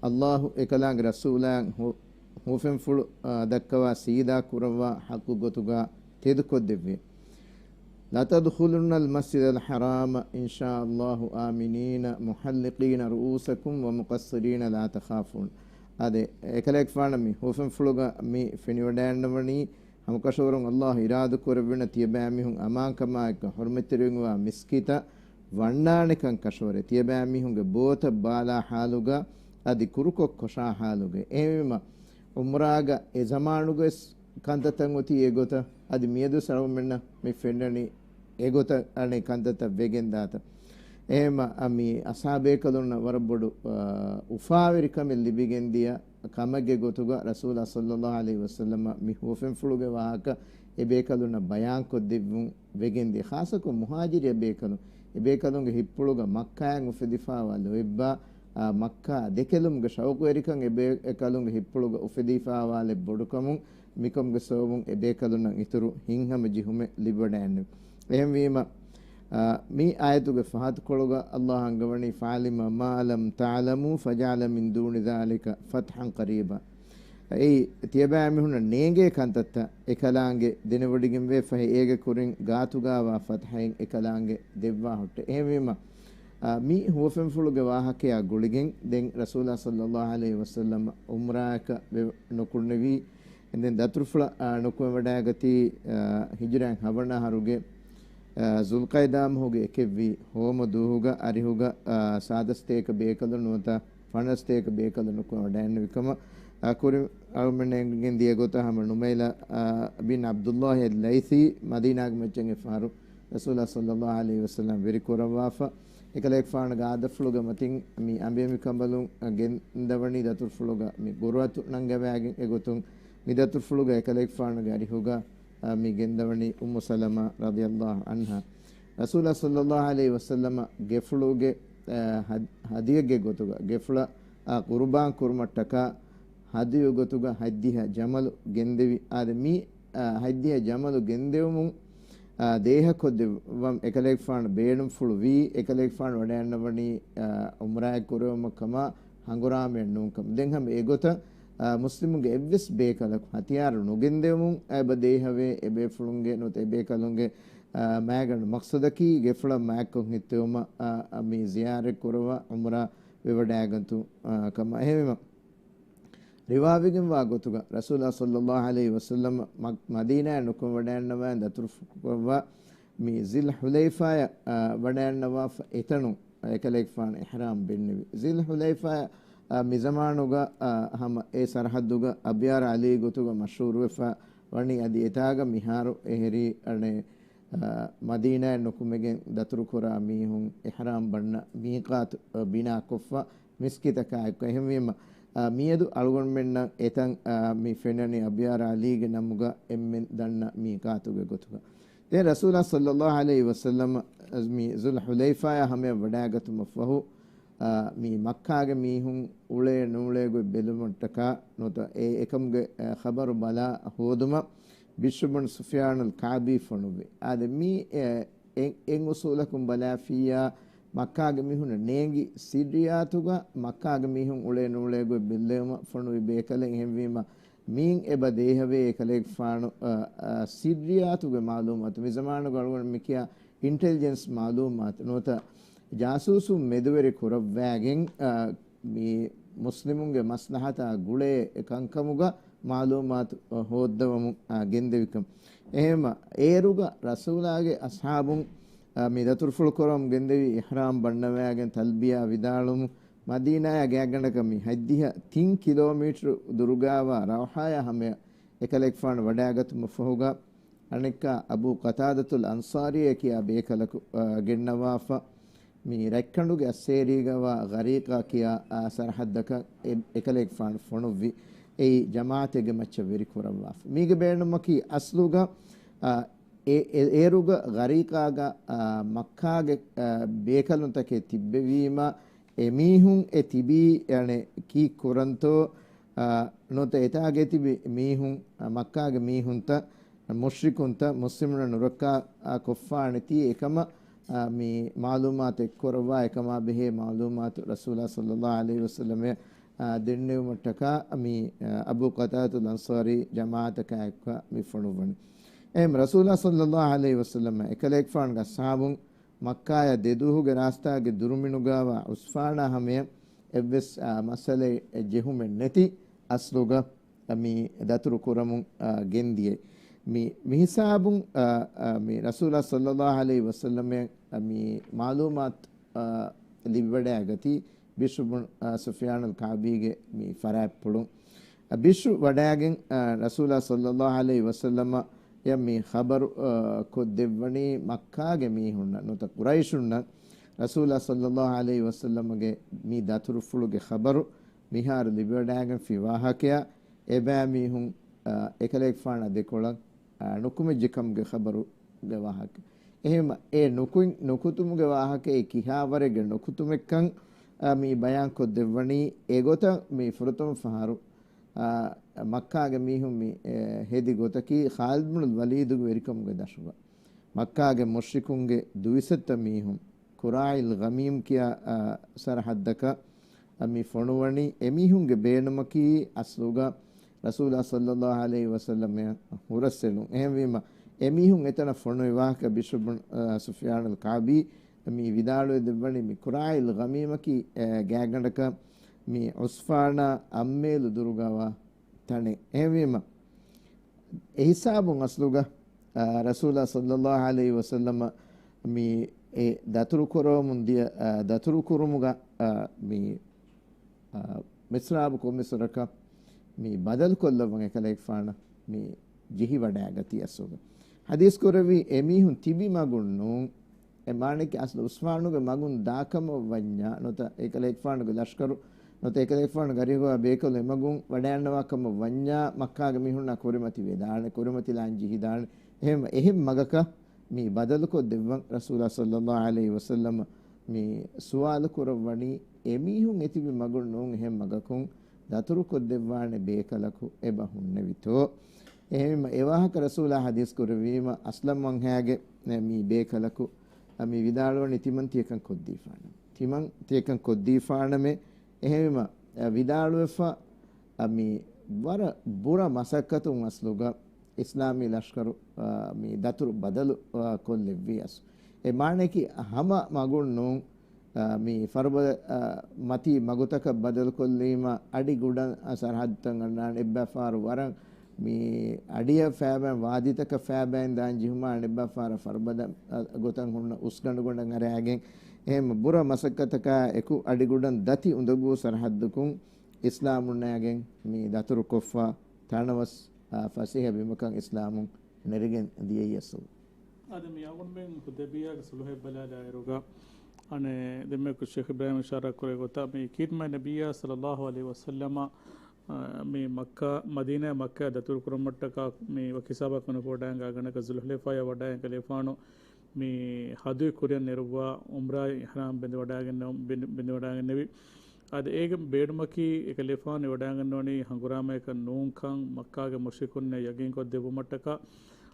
ﷲ އެކަލާނގެ ރަސޫލާއަށް ހު-، ހުވަފެންފުޅު، އާ، ދައްކަވާ ސީދާ ކުރައްވާ ޙައްޤު ގޮތުގަ ތެދުކޮށްދެއްވި. "لتدخلن المسجد الحرام إن شاء الله آمنين محلقين رؤوسكم ومقصرين لا تخافون." އާދެ، އެކަލޭގެފާނަށް މި ހުވަފެންފުޅުގަ މި ފެނިވަޑައިގަންނަވަނީ، ހަމަކަށަވަރުން ﷲ އިރާދަކުރެއްވިނަ ތިޔަބައިމީހުން އަމާންކަމާއެކު ޙުރުމަތްތެރިވެގެންވާ މިސްކިތަށް ވަންނާނެކަން ކަށަވަރެއް، ތިޔަބައިމީހުންގެ ބޯތައް ބާލާ ޙާލުގަ އަދި ކުރުކޮށް ކޮށާ ޙާލުގަ. އެހެންވީމަ، ޢުމްރާގަ އެ ޒަމާނުގަވެސް ކަންތައްތައް އޮތީ އެގޮތަށް، އަދި މިއަދު ސަރަވުމެންނަށް މި ފެންނަނީ އެގޮތަށް އަނެއް ކަންތައްތައް ވެގެންދާތަ. އެހެންމަ، އަ، މި އަޞްޙާބޭކަލުންނަށް ވަރަށް ބޮޑު، އަ، އުފާވެރިކަމެއް ލިބިގެންދިޔަ ކަމެއްގެ ގޮތުގަ ރަސޫލާ ޞައްލައްލާހު ޢަލައިހި ވަސައްލަމަ މި ހުވަފެންފުޅުގެ ވާހަކަ އެބޭކަލުންނަށް ބަޔާންކޮށްދެއްވުން ވެގެންދިޔަ. ޚާއްޞަކޮށް މުހާޖިރި ބޭކަލުން، އެބޭކަލުންގެ ހިތްޕުޅުގަ މައްކާއިން އުފެދިފާވާ ލޯތްބާ، އާ، މައްކާ ދެކެލުމުގެ ޝައުޤުވެރިކަން އެބޭ-، އެކަލުންގެ ހިތްޕުޅުގަ އުފެދިފާވާލެއް ބޮޑުކަމުން، މިކަމުގެ ސަބަބުން އެބޭކަލުންނަށް އިތުރު ހިތްހަމަޖެހުމެއް ލިބިވަޑައިގެންނެވި. އެހެންވީމަ، އާ، މި އާޔަތުގެ ފަހަތުކޮޅުގަ ﷲ އަންގަވަނީ، "فعلم ما لم تعلموا فجعل من دون ذلك فتحا قريبا." އެއީ، ތިޔަބައިމީހުންނަށް ނޭނގޭ ކަންތައްތައް އެކަލާނގެ ދެނެވޮޑިގެންވޭ ފަހެ، އޭގެ ކުރިން ގާތުގާވާ ފަތްޙައެއް އެކަލާނގެ ދެއްވާ ހުއްޓޭ. އެހެންވީމަ، އާ، މި ހުވަފެންފުޅުގެ ވާހަކަޔާ ގުޅިގެން ދެން ރަސޫލާ ޞައްލައްލާހު ޢަލައިހި ވަސައްލަމަ ޢުމްރާއަކަށް ވެ ނުކުންނެވީ. ދެން ދަތުރުފުޅަށް، އާ، ނުކުމެވަޑައިގަތީ، އާ، ހިޖުރައިން ހަވަނަ އަހަރުގެ، އާ، ޛުލްޤަޢިދާ މަހުގެ އެކެއްވީ ހޯމަ ދުވަހުގަ އަރިހުގަ، އާ، ސާދަސްތޭކަ ބޭކަލުން ނުވަތަ ފަނަސްތޭކަ ބޭކަލުން ނުކުމެވަޑައިގެންނެވި ކަމަށް، އާ، ކުރި-، އަޅުމެން އެނގިގެން ދިޔަ ގޮތަށް ހަމަ ނުމައިލާ، އާ، ބިން ޢަބްދުﷲ އަލްލައިޘީ މަދީނާގެ މައްޗަށް އެއްފަހަރު ރަސޫލާ ޞައްލައްލާހު ޢަލައިހި ވަސައްލަމަ ވެރި ކުރައްވާފަ، އެކަލޭގެފާނުގެ އާދަފުޅުގެ މަތިން މި އަނބިއަނބިކަނބަލުން ގެންދަވަނީ ދަތުރުފުޅުގަ މި ގުރުއަތު ނަންގަވާގެން. އެގޮތުން މި ދަތުރުފުޅުގަ އެކަލޭގެފާނުގެ އަރިހުގަ، އާ، މި ގެންދަވަނީ އުއްމު ސަލަމާ ރަޟިޔައްލާހު ޢަންހާ. ރަސޫލާ ޞައްލައްލާހު ޢަލައިހި ވަސައްލަމަ ގެފުޅުގެ، އާ، ހަދި-، ހަދިޔަގެ ގޮތުގަ، ގެފުޅަށް، އާ، ޤުރުބާން ކުރުމަށްޓަކާ ހަދިޔު ގޮތުގަ ހަތްދިހަ ޖަމަލު ގެންދެވި. އާދެ، މި، އާ، ހަތްދިހަ ޖަމަލު ގެންދެވުމުން، އާ، ދޭހަކޮށްދެއްވަން އެކަލޭގެފާނު ބޭނުންފުޅު ވީ. އެކަލޭގެފާނު ވަޑައިގަންނަވަނީ، އާ، ޢުމްރާއެއް ކުރެވުމަށް ކަމަށް ހަނގުރާމައެއް ނޫންކަމަށް. ދެން ހަމަ އެގޮތަށް، އާ، މުސްލިމުންގެ އެއްވެސް ބޭކަލަކު ހަތިޔާރު ނުގެންދެވުމުން އެބަ ދޭހަވޭ، އެބޭފުޅުންގެ ނުވަތަ އެބޭކަލުންގެ، އާ، މާގަނޑު މަޤްޞަދަކީ ގެފުޅަށް މާތްކޮށް ހިއްތެވުމަށް، އާ، މި ޒިޔާރަތް ކުރަވާ ޢުމްރާ ވެވަޑައިގަންތު، އާ، ކަމަށް. އެހެންވީމަ، ރިވާވެގެންވާ ގޮތުގަ ރަސޫލާ ޞައްލައްލާހު ޢަލައިހި ވަސައްލަމަ މަ-، މަދީނާއަށް ނުކުމެ ވަޑައިގަންނަވާ ދަތުރުފުޅު ކުރައްވާ މި ޛުލް ޙުލައިފާއަށް، އާ، ވަޑައިގަންނަވާފަ އެތަނުން އެކަލޭގެފާނު އިޙްރާމް ބެންނެވި. ޛުލް ޙުލައިފާއަށް، އާ، މި ޒަމާނުގަ، އާ، ހަމަ އެ ސަރަޙައްދުގަ އަބްޔާރު ޢަލީ ގޮތުގަ މަޝްހޫރުވެފަ ވަނީ. އަދި އެތާގަ މިހާރު އެހެރީ އަނެއް އާ، މަދީނާއަށް ނުކުމެގެން ދަތުރުކުރާ މީހުން އިޙްރާމް ބަންނަ މީޤާތު، އާ، ބިނާކޮށްފަ މިސްކިތަކާއެކު. އެހެންވީމަ، އާ، މިއަދު އަޅުގަނޑުމެންނަށް އެތަން، އާ، މި ފެންނަނީ އަބްޔާރު ޢަލީގެ ނަމުގަ އެންމެން ދަންނަ މީޤާތުގެ ގޮތުގަ. ދެން ރަސޫލާ ޞައްލައްލާހު ޢަލައިހި ވަސައްލަމަ މި ޛުލް ޙުލައިފާއާ ހަމަޔަށް ވަޑައިގަތުމަށް ފަހު، އާ، މި މައްކާގެ މީހުން އުޅޭ ނޫޅޭ ގޮތް ބެލުމަށްޓަކާ ނުވަތަ އެ އެކަމުގެ، އާ، ޚަބަރު ބަލާ ހޯދުމަށް ބިޝްރު ބުން ސުފްޔާނުލް ކަޢުބީ ފޮނުއްވި. އާދެ، މީ، އެ، އެ، އެއް އުސޫލަކުން ބަލާފިއްޔާ، މައްކާގެ މީހުންނަށް ނޭނގި ސިއްރިއްޔާތުގަ މައްކާގެ މީހުން އުޅޭ ނޫޅޭ ގޮތް ބެއްލެވުމަށް ފޮނުވި ބޭކަލެއް. އެހެންވީމަ، މީން އެބަ ދޭހަވޭ އެކަލޭގެފާނު، އަ، އަ، ސިއްރިއްޔާތުގެ މަޢުލޫމާތު، މި ޒަމާނުގަ އަޅުގަނޑު މިކިޔާ އިންޓެލިޖެންސް މަޢުލޫމާތު ނުވަތަ ޖާސޫސުން މެދުވެރި ކުރައްވާގެން، އަ، މި މުސްލިމުންގެ މަސްލަހަތާ ގުޅޭ ކަންކަމުގަ މަޢުލޫމާތު ހޯއްދަވަމުން، އާ، ގެންދެވިކަން. އެހެންމަ، އޭރުގަ ރަސޫލާގެ އަޞްޙާބުން، އާ، މި ދަތުރުފުޅު ކުރަމުން ގެންދެވި އިޙްރާމް ބަންނަވާގެން ތަލްބިޔާ ވިދާޅުމުން މަދީނާއާ ގާތްގަނޑަކަށް މި ހަތްދިހަ ތިން ކިލޯމީޓަރު ދުރުގާވާ ރައުޙާޔާ ހަމަޔަށް އެކަލޭގެފާނު ވަޑައިގަތުމަށްފަހުގަ، އަނެއްކާ އަބޫ ޤަތާދަތުލް އަންޞާރީ ކިޔާ ބޭކަލަކު، އާ، ގެންނަވާފަ، މި ރަތްކަނޑުގެ އައްސޭރީގަވާ ޣަރީޤާ ކިޔާ، އާ، ސަރަޙައްދަކަށް އެ-، އެކަލޭގެފާނު ފޮނުއްވި. އެއީ ޖަމާޢަތެއްގެ މައްޗަށް ވެރި ކުރައްވާފަ. މީގެ ބޭނުމަކީ އަސްލުގަ، އާ، އެ-، އެ-، އޭރުގަ ޣަރީޤާގަ، އާ، މައްކާގެ، އާ، ބޭކަލުންތަކެއް ތިއްބެވީމަ، އެމީހުން އެ ތިބީ އަނެއް ކީއްކުރަންތޯ، އާ، ނުވަތަ އެތާގަ ތިބި މީހުން، އާ، މައްކާގެ މީހުންތައް، މުޝްރިކުންތައް މުސްލިމުންނަށް ނުރައްކާ، އާ، ކޮށްފާނެތީ އެކަމަށް، އާ، މި މަޢުލޫމާތު އެއްކުރައްވާ، އެކަމާ ބެހޭ މަޢުލޫމާތު ރަސޫލާ ޞައްލައްލާހު ޢަލައިހި ވަސައްލަމަށް، އާ، ދެންނެވުމަށްޓަކާ މި، އާ، އަބޫ ޤަތާދަތުލް އަންޞާރީ ޖަމާޢަތަކާ އެއްކޮށް މި ފޮނުއްވަނީ. އެހެން ރަސޫލާ ޞައްލައްލާހު ޢަލައިހި ވަސައްލަމަ އެކަލޭގެފާނުގެ އަޞްޙާބުން މައްކާޔަށް ދެދުވަހުގެ ރާސްތާގެ ދުރުމިނުގާވާ ޢުސްފާނާ ހަމަޔަށް އެއްވެސް، އާ، މައްސަލައެއް ޖެހުމެއް ނެތި އަސްލުގަ، އަ، މި ދަތުރު ކުރަމުން، އާ، ގެންދިޔައީ. މި، މިހިސާބުން، އާ، އާ، މި ރަސޫލާ ޞައްލައްލާހު ޢަލައިހި ވަސައްލަމަށް، އާ، މި މަޢުލޫމާތު، އާ، ލިބިވަޑައިގަތީ ބިޝްރު ބުން، އާ، ސުފްޔާނުލް ކަޢުބީގެ މި ފަރާތްޕުޅުން. އަ، ބިޝްރު ވަޑައިގެން، އަ، ރަސޫލާ ޞައްލައްލާހު ޢަލައިހި ވަސައްލަމަށް މި ޚަބަރު، އަ، ކޮށްދެއްވަނީ މައްކާގެ މީހުންނަށް ނުވަތަ ޤުރައިޝުންނަށް ރަސޫލާ ޞައްލައްލާހު ޢަލައިހި ވަސައްލަމަގެ މި ދަތުރުފުޅުގެ ޚަބަރު މިހާރު ލިބިވަޑައިގެންފި ވާހަކަޔާ އެބައިމީހުން، އަ، އެކަލޭގެފާނާ ދެކޮޅަށް، އަ، ނުކުމެއްޖެކަމުގެ ޚަބަރުގެ ވާހަކަ. އެހެން އެ ނުކުތް-، ނުކުތުމުގެ ވާހަކައެއް ކިހާވަރެއްގެ ނުކުތުމެއްކަން، އަ، މި ބަޔާންކޮށްދެއްވަނީ އެގޮތަށް މި ފުރަތަމަ ފަހަރު އާ، މައްކާގެ މީހުން މި، އެ، ހެދި ގޮތަކީ ޚާލިދު ބުނުލް ވަލީދުގެ ވެރިކަމުގެ ދަށުގަ. މައްކާގެ މުޝްރިކުންގެ ދުވިސައްތަ މީހުން ކުރާއިލް ޣަމީމް ކިޔާ، އާ، ސަރަޙައްދަކަށް، އަ، މި ފޮނުވަނީ. އެމީހުންގެ ބޭނުމަކީ އަސްލުގަ ރަސޫލާ ޞައްލައްލާހު ޢަލައިހި ވަސައްލަމަށް ހުރަސްއެޅުން. އެހެންވީމަ، އެމީހުން އެތަނަށް ފޮނުވި ވާހަކަ ބިޝްރު ބުން، އާ، ސުފްޔާނުލް ކަޢުބީ މި ވިދާޅުވެ ދެއްވަނީ މި ކުރާއިލް ޣަމީމަކީ، އެ، ގާތްގަނޑަކަށް މި ޢުސްފާނާ އައްމޭލު ދުރުގަވާ ތަނެއް. އެހެންވީމަ، އެހިސާބުން އަސްލުގަ، އާ، ރަސޫލާ ޞައްލައްލާހު ޢަލައިހި ވަސައްލަމަ މި އެ ދަތުރު ކުރަވަމުން ދިޔަ، އާ، ދަތުރު ކުރުމުގަ، އާ، މި، އާ، މިސްރާބު ކޮންމެސްވަރަކަށް މި ބަދަލުކޮށްލައްވަން އެކަލޭގެފާނަށް މި ޖެހިވަޑައިގަތީ އަސްލުގަ. ޙަދީޘް ކުރެއްވީ އެމީހުން ތިބި މަގުން ނޫން. އެ މާނައަކީ އަސްލު ޢުސްމާނުގެ މަގުން ދާކަމަށް ވަންޏާ، ނުވަތަ އެކަލޭގެފާނުގެ ލަޝްކަރު، ނުވަތަ އެކަލޭގެފާނުގެ އަރިހުގަ ބޭކަލުން އެމަގުން ވަޑައިގަންނަވާ ކަމަށް ވަންޏާ، މައްކާގެ މީހުންނާ ކުރިމަތި ވެދާނެ، ކުރިމަތިލާން ޖެހިދާނެ. އެހެން، އެހެން މަގަކަށް މި ބަދަލުކޮށްދެއްވަން ރަސޫލާ ޞައްލައްލާހު ޢަލައިހި ވަސައްލަމަ މި ސުވާލު ކުރައްވަނީ، އެމީހުން އެތިބި މަގުން ނޫން އެހެން މަގަކުން ދަތުރުކޮށްދެއްވާނެ ބޭކަލަކު އެބަ ހުންނެވިތޯ؟ އެހެންވީމަ، އެ ވާހަކަ ރަސޫލާ ޙަދީޘް ކުރެއްވީމަ، އަސްލަމް ވަންހައިގެ މި ބޭކަލަކު މި ވިދާޅުވަނީ ތިމަން ތިޔަކަން ކޮށްދީފާނަމޭ. ތިމަން ތިޔަކަން ކޮށްދީފާނަމޭ. އެހެންވީމަ، އަ، ވިދާޅުވެފަ، އަ، މި ވަރަށް ބުރަ މަސައްކަތުން އަސްލުގަ އިސްލާމީ ލަޝްކަރު، އާ، މި ދަތުރު ބަދަލު، އާ، ކޮށްލެއްވީ އަސް. އެ މާނައަކީ ހަމަ މަގުން ނޫން، އާ، މި ފަރުބަދަ، އާ، މަތީ މަގުތަކަށް ބަދަލުކޮށްލީމަ އަޑި ގުޑަން، އާ، ސަރަހައްދުތައް އަންނާނެ އެއްބަފާރު ވަރަށް މި އަޑިއަށް ފައިބައިން ވާދީތަކަށް ފައިބައިން ދާން ޖެހުމާ އަނެއްބަފާރަށް ފަރުބަދަ، އާ، ގޮތަށް ހުންނަ އުސްގަނޑު ގޮނޑަށް އަރައިގެން އެހެން ބުރަ މަސައްކަތަކާ އެކު އަޑި ގުޑަން ދަތި އުނދަގޫ ސަރަހައްދުކުން އިސްލާމުންނާގެން މި ދަތުރުކޮށްފަ ތަނަވަސް، އާ، ފަސޭހަ ބިމަކަށް އިސްލާމުން ނެރެގެން ދިޔައީ އަސްލު. އަދި މި އަޅުގަނޑުމެން ޙުދައިބިއްޔާގެ ޞުލްޙައެއް ބަލާލާއިރުގަ، އަނެއް ދެންމެ ޝޭޚް އިބްރާހީމް އިޝާރާތް ކުރެއްވި ގޮތަށް މި ކީރިތި މާތް ނަބިއްޔާ ޞައްލައްލާހު ޢަލައިހި ވަސައްލަމަ، އާ، މި މައްކާ، މަދީނާ މައްކާ ދަތުރު ކުރުމަށްޓަކާ މި ވަކި ހިސާބަކަށް ނުކުރެވިގެން ގާތްގަނޑަކަށް ޒުލްޙުލައިފާޔަށް ވަޑައި އެކަލޭގެފާނު މި ޙަދު ކުރިއަށް ނެރުއްވާ ޢުމްރާ އިޙްރާމް ބެނދެވަޑައިގެން، ބެނދެ، ބެނދެވަޑައިގެންނެވި. އަދި އޭގެ ބޭނުމަކީ އެކަލޭގެފާނު ވަޑައިގަންނަވަނީ ހަނގުރާމަޔަކަށް ނޫންކަން މައްކާގެ މުޝްރިކުންނަށް ޔަގީންކޮށްދެއްވުމަށްޓަކާ.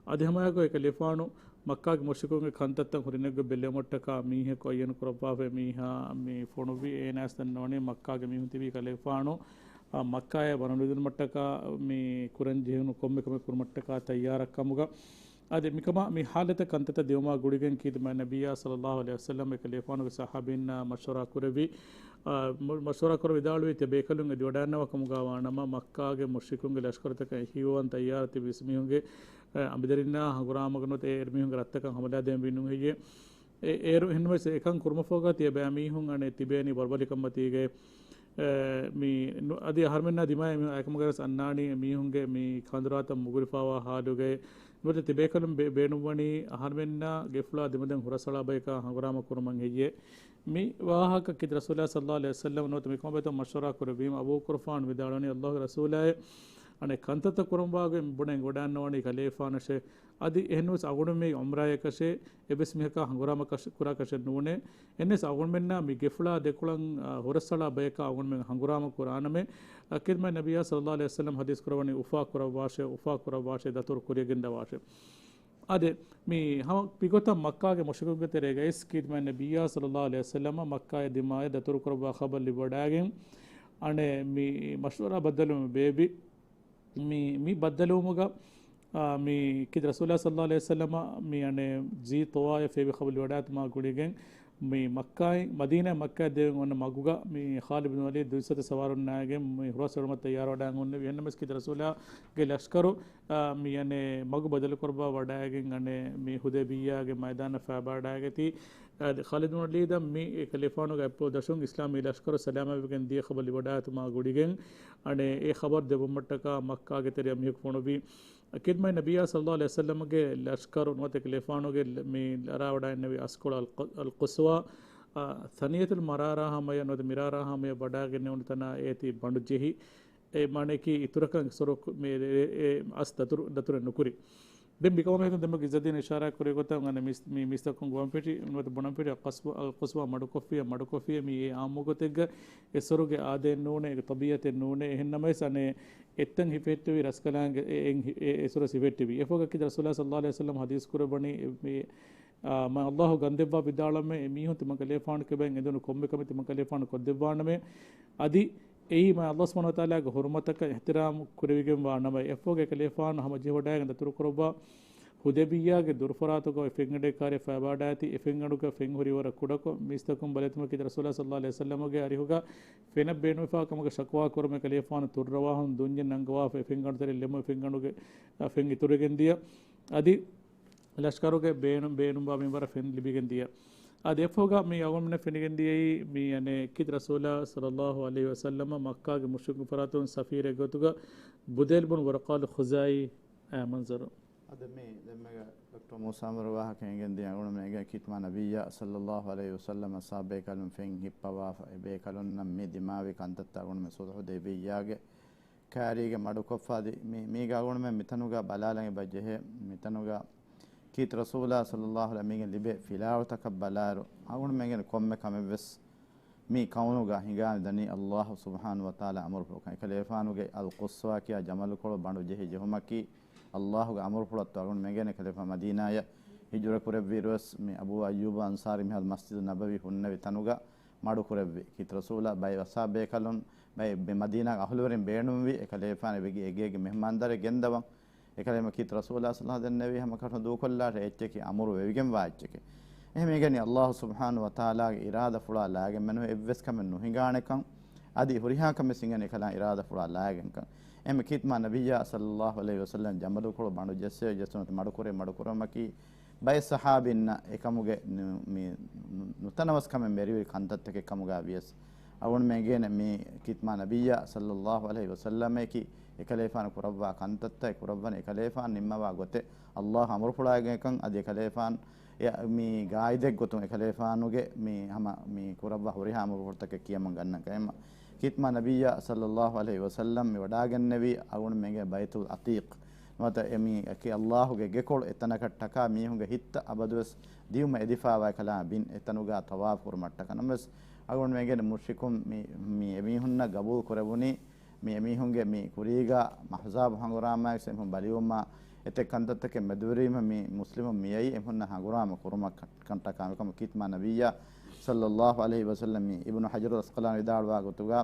އަދި ހަމައެކު އެކަލޭގެފާނު މައްކާގެ މުޝްރިކުންގެ ކަންތައްތައް ހުރިނެގޮތް ބެލެވުމަށްޓަކާ މީހަކު އައްޔަނު ކުރައްވާފައި މީހާ މި ފޮނުއްވި އޭނާސް ދަންނަވަނީ މައްކާގެ މީހުން ތިބީ ކަލޭގެފާނު، އާ، މައްކާޔަށް ވަނުލިދިނުމަށްޓަކާ މި ކުރަން ޖެހުނު ކޮންމެ ކަމެއް ކުރުމަށްޓަކާ ތައްޔާރަށް ކަމުގަ. އަދި މިކަމާ މި ޙާލަތަށް ކަންތައްތައް ދިއުމާ ގުޅިގެން ކީރިތި މާތް ނަބިއްޔާ ޞައްލައްލާހު ޢަލައިހި ވަސައްލަމް އެކަލޭގެފާނުގެ ޞަޙާބީންނާ މަޝްވަރާ ކުރެއްވި، އާ، މަ، މަޝްވަރާ ކުރެއްވި ވިދާޅުވީ ތިޔަބޭކަލުން އެދިވަޑައިގަންނަވާ ކަމުގަ ވާނަމަ، މައްކާގެ މުޝްރިކުންގެ ލަޝްކަރުތަކަށް އެހީވަން ތައްޔާރަށް ތިބި މީހުންގެ، އާ، އަނބިދަރިންނާ ހަނގުރާމަކަށް ނުވަތަ އެ މީހުންގެ ރަށްތަކަށް ހަމަލާ ދޭން ވީނު ހެއްޔޭ؟ އެ، އޭރު އެހެންވެސް އެކަން ކުރުމަށްފަހުގަ ތިޔަބައިމީހުން އަނެއް ތިބޭނީ ވަރުބަލިކަންމަތީގައި، އެ، މި ނު، އަދި އަހަރުމެންނާ ދިމާއަށް މި އައިކަމުގައިވެސް އަންނާނީ މީހުންގެ މި ކަނދުރާތައް މުގުރިފާވާ ހާލުގައި. ނުވަތަ ތިބޭކަލުން ބޭ، ބޭނުންވަނީ އަހަރުމެންނާ ގެފުޅާ ދެމަދެން ހުރަސްއަޅާ ބަޔަކާ ހަނގުރާމަ ކުރުމަށް ހެއްޔޭ؟ މި ވާހަކަ ކީރިތި ރަސޫލާ ޞައްލައްލާހު ޢަލައިހި ވަސައްލަމް ނުވަތަ މިކަމާ ބެހޭ މަޝްވަރާ ކުރެއްވީމަ އަބޫބަކުރު ގަފާރު ވިދާޅުވަނީ، ﷲ ގެ ރަސޫލާއޭ، އަނެއް ކަންތައްތައް ކުރަންވާގޮތް ބުނެ އެނގިވަޑައިގަންނަވަނީ ކަލޭގެފާނަށޭ. އަދި އެހެންވެސް އަޅުގަނޑުމެން ޢުމްރާއަކަށޭ، އެއްވެސް މީހަކާ ހަނގުރާމަ ކަށަ، ކުރާކަށެއް ނޫނޭ. އެހެންވެސް އަޅުގަނޑުމެންނާ މި ގެފުޅާ ދެކޮޅަށް، އާ، ހުރަސްއަޅާ ބަޔަކާ އަޅުގަނޑުމެން ހަނގުރާމަ ކުރާނަމޭ. އަ، ކީރިތި މާތް ނަބިއްޔާ ޞައްލައްލާހު ޢަލައިހި ވަސައްލަމް ޙަދީޘް ކުރައްވަނީ އުފާ ކުރައްވާށޭ، އުފާ ކުރައްވާށޭ، ދަތުރު ކުރިއަށް ގެންދަވާށޭ. އާދެ، މި ހަމަ މިގޮތަށް މައްކާގެ މުޝްރިކުންގެ ތެރޭގައި ކީރިތި މާތް ނަބިއްޔާ ޞައްލައްލާހު ޢަލައިހި ވަސައްލަމަ މައްކާއަށް ދިމާޔަށް ދަތުރު ކުރައްވާ ޚަބަރު ލިބިވަޑައިގެން، އަނެއް މި މަޝްވަރާ ބައްދަލުވުމެއް ބޭއްވި. މި، މި ބައްދަލުވުމުގަ، އާ، މި ކީރިތި ރަސޫލާ ޞައްލައްލާހު ޢަލައިހި ވަސައްލަމަ މި އަނެއް ޒީ ޠުވާއަށް ފޭބި ޚަބަރު ލިބިވަޑައިގަތުމާ ގުޅިގެން، މި މައްކާއިން، މަދީނާއިން މައްކާއަށް ދެވެން އޮންނަ މަގުގަ މި ޚާލިދު ބިން ވަލީދު ދުއިސައްތަ ސަވާރުންނާގެން މި ހުރަސް އެޅުމަށް ތައްޔާރަވަޑައި އޮންނެވި. އެހެންނަމަވެސް ކީރިތި ރަސޫލާގެ ލަޝްކަރު، އާ، މި އަނެއް މަގު ބަދަލުކުރައްވާ ވަޑައިގެން އަނެއް މި ޙުދައިބިއްޔާގެ މައިދާނަށް ފައިބާވަޑައިގަތީ. އާ، ޚާލިދު ބިން ވަލީދަށް މި އެކަލޭގެފާނުގެ އަތްޕުޅު ދަށުން އިސްލާމީ ލަޝްކަރު ސަލާމަތްވެގެން ދިޔަ ޚަބަރު ލިބިވަޑައިގަތުމާ ގުޅިގެން، އަނެއް އެ ޚަބަރު ދެއްވުމަށްޓަކާ މައްކާގެ ތެރެއަށް މީހަކު ފޮނުއްވި. ކީރިތި މާތް ނަބިއްޔާ ޞައްލައްލާހު ޢަލައިހި ވަސައްލަމަގެ ލަޝްކަރު ނުވަތަ އެކަލޭގެފާނުގެ ލަ، މި ލަރާވަޑައިގެންނެވި އަސްކޮޅު އަލް، އަލް ޤުޞްވާ، އާ، ސަނިއްޔަތުލް މަރާރާ ހަމަޔަށް ނުވަތަ މިރާރާ ހަމަޔަށް ވަޑައިގެންނެވުނު ތަނާ އޭތި ބަނޑު ޖެހި، އެ މާނައަކީ އިތުރަކަށް އެ ސޮރު ކު، މި އެ، އެ، އެ އަސް ދަތުރު، ދަތުރެއް ނުކުރި. ދެން މިކަމާ މިހެން ދެންމެ އިއްޒަތްދީން އިޝާރާތް ކުރި ގޮތަށް އަނެއް މީސް، މި މީސްތަކުން ގޮވަން ފެށި، ނުވަތަ ބުނަން ފެށި، އަލް ޤުޞްވާ، އަލް ޤުޞްވާ މަޑުކޮށްފިޔަ، މަޑުކޮށްފިޔަ މި އެ އާއްމު ގޮތެއްގަ އެ ސޮރުގެ އާދައެއް ނޫނޭ، އެ ޠަބީޢަތެއް ނޫނޭ. އެހެން ނަމަވެސް އަނެއް އެއްތަން ހިފެހެއްޓެވި ރަސްކަލާނގެ އެ، އެ، އެ ސޮރު ހިފެހެއްޓެވި. އެފަހުގަ ކީރިތި ރަސޫލާ ޞައްލައްލާހު ޢަލައިހި ވަސައްލަމް ޙަދީޘް ކުރައްވަނީ އެ، މި އާ، މާތް ﷲ ގަންދެއްވާ ވިދާޅުވަމޭ، އެމީހުން ތިމަން ކަލޭފާނު ކިބައިން އެދުނު ކޮންމެ ކަމެއް ތިމަން ކަލޭފާނު ކޮށްދެއްވާނަމޭ. އަދި އެއީ މާތް ﷲ ސުބްޙާނަހޫ ވަތަޢާލާގެ ޙުރުމަތަކަށް އިޙްތިރާމް ކުރެވިގެންވާ ނަމަ، އެފަހުގަ އެކަލޭފާނު ހަމަޖެހިވަޑައިގެން ދަތުރުކުރައްވާ ޙުދައިބިއްޔާގެ ދުރުފަރާތުގަ އޮތް ފެންގަނޑެއް ކާރިއަށް ފައިބާވަޑައިގަތީ، އެ ފެންގަނޑުގެ ފެން ހުރި ވަރަށް ކުޑަކޮށް، މީސްތަކުން ބަލައިލިއްޔާމަ ކީރިތި ރަސޫލާ ޞައްލައްލާހު ޢަލައިހި ވަސައްލަމަގެ އަރިހުގަ ފެނަށް ބޭނުންވެފާ ކަމުގެ ޝަކުވާ ކުރުމަށް އެކަލޭފާނު ތުއްރަވާހުން ދުންޏެއް ނަންގަވާފަ، އެ ފެންގަނޑުތެރެއަށް ލެއްމުނު ފެންގަނޑުގެ، އަ، ފެން އިތުރުވެގެން ދިޔަ. އަދި ލަޝްކަރުގެ ބޭނުން، ބޭނުންވާ މިންވަރަށް ފެން ލިބިގެން ދިޔަ. އާދެ، އެފޯގަ މި އަޅުގަނޑުމެންނަށް ފެނިގެން ދިޔައީ މި އަނެއް ކީރިތި ރަސޫލާ ޞައްލައްލާހު ޢަލައިހި ވަސައްލަމަ މައްކާގެ މުޝްރިކުން ފަރާތުން ސަފީރެއް ގޮތުގަ ބުދައިލް ބުން ވަރަޤާލް ޚުޒާއީ އައި މަންޒަރު. އަދި މި ދެންމެގަ ޑޮކްޓަރ މޫސާ އަންވަރު ވާހަކަ އެނގެން ދިޔަ އަޅުގަނޑުމެން އެނގޭ ކީރިތި މާ ނަބިއްޔާ ޞައްލައްލާހު ޢަލައިހި ވަސައްލަމަ އަޞްޙާބު ބޭކަލުން ފެން ހިއްޕަވާފަ، އެ ބޭކަލުންނަށް މި ދިމާވި ކަންތައްތައް އަޅުގަނޑުމެން ޞުލްޙު ދެވިއްޔާގެ ކާރީގެ މަޑުކޮށްފަ އަދި މި، މީގަ އަޅުގަނޑުމެން މިތަނުގަ ބަލާލަން އެބަ ޖެހޭ. މިތަނުގަ ކީރިތި ރަސޫލާ ޞައްލައްލާހު ޢަލައިހި މީގެން ލިބޭ ފިލާވަޅުތަކަށް ބަލާއިރު، އަޅުގަނޑުމެންގެ ކޮންމެ ކަމެއްވެސް މި ކައުނުގަ ހިނގާނެ ދަނީ އައްލާހު ސުބްޙާނަހު ވަތަޢާލާ އަމުރުފުޅުކަން. އެކަލޭފާނުގެ އަލްޤުޞްވާ ކިޔާ ޖަމަލުކޮޅު ބަނޑު ޖެހި ޖެހުމަކީ އައްލާހުގެ އަމުރުފުޅަށްތޯ؟ އަޅުގަނޑުމެންގެ އެކަލޭފާނު މަދީނާޔަށް ހިޖުރަ ކުރެއްވިއިރުވެސް މި އަބޫ އައްޔޫބު އަންޞާރީ މިހާރު މަސްޖިދު ނަބަވީ ހުންނެވި ތަނުގަ މަޑުކުރެއްވި. ކީރިތި ރަސޫލާ ބައެއް އަޞްޙާބު ބޭކަލުން ބައެއް މި މަދީނާގެ އަހުލުވެރިން ބޭނުންވި އެކަލޭފާނު އެބަ އެގޭގެ މެހުމާންދާރެއް ގެންދަވަން. އެކަލޭމަ ކީރިތި ރަސޫލާ ޞައްލައްލާހު ދެންނެވީ ހަމަކަށަވަރުން ދޫކޮށްލާށޭ އެއްޗެކޭ އަމުރު ވެވިގެންވާ އެއްޗެކޭ. އެހެންވެގެން އައްލާހު ސުބްޙާނަހު ވަތަޢާލާގެ އިރާދަފުޅާ ލާގެން މެނުވެ އެއްވެސް ކަމެއް ނުހިނގާނެކަން، އަދި ހުރިހާ ކަމެއް ހިނގަނީ އެކަލާ އިރާދަފުޅާ ލާގެންކަން. އެހެންވެ ކީރިތި މާ ނަބިއްޔާ ޞައްލައްލާހު ޢަލައިހި ވަސައްލަމަ ޖަމަލުކޮޅު ބަނޑު ޖެއްސެވި ޖެއްސުން އަދި މަޑުކުރެއްވި މަޑުކުރުމަކީ ބައެއް ޞަޙާބީންނަށް އެކަމުގެ ނު-، މި ނު-، ނުތަނަވަސްކަމެއް ވެރިވެރި ކަންތައްތަކެއް ކަމުގަ ވިޔަސް، އަޅުގަނޑުމެން އެނގޭނެ މި ކީރިތި މާ ނަބިއްޔާ ޞައްލައްލާހު ޢަލައިހި ވަސައްލަމައަކީ އެކަލޭފާނު ކުރައްވާ ކަންތައްތައް އެ ކުރައްވަނީ އެކަލޭފާނު ނިންމަވާ ގޮތެއް އައްލާހު އަމުރުފުޅާގެންކަން އަދި އެކަލޭފާނު އެ މި ގާއިދެއް ގޮތުން އެކަލޭފާނުގެ މި ހަމަ މި ކުރައްވާ ހުރިހާ އަމުރުފުޅުތަކެއް ކިޔަމަން ގަންނަން ކަމަށް ކީރިތި މާ ނަބިއްޔާ ޞައްލައްލާހު ޢަލައިހި ވަސައްލަމަ މި ވަޑާގެންނެވީ އަޅުގަނޑުމެންގެ ބައިތުލް ޢަތީޤް ނުވަތަ އެ މީ އަކީ އައްލާހުގެ ގެކޮޅު އެތަނަކަށްޓަކާ މީހުންގެ ހިތްތައް އަބަދުވެސް ދިއުމަށް އެދިފާވާ އެކަލާ ބިން އެތަނުގަ ޠަވާފު ކުރުމަށްޓަކާ. ނަމަވެސް އަޅުގަނޑުމެންގެ މުޝްރިކުން މި، މި އެމީހުންނަށް ގަބޫލު ކުރެވުނީ މި އެމީހުންގެ މި ކުރީގަ އަޙްޒާބު ހަނގުރާމާއެކު އެމީހުން ބަލިވުމާ އެތެއް ކަންތައްތަކެއް މެދުވެރީމަ މި މުސްލިމުން މިއައީ އެމީހުންނަށް ހަނގުރާމަ ކުރުމަށް ކަން-، ކަންޓަކާ. މިކަމަށް ކީރިތި މާ ނަބިއްޔާ ޞައްލައްލާހު ޢަލައިހި ވަސައްލަމަ މި އިބްނު ޙަޖަރުލް ޢަސްޤަލާނީ ވިދާޅުވާ ގޮތުގަ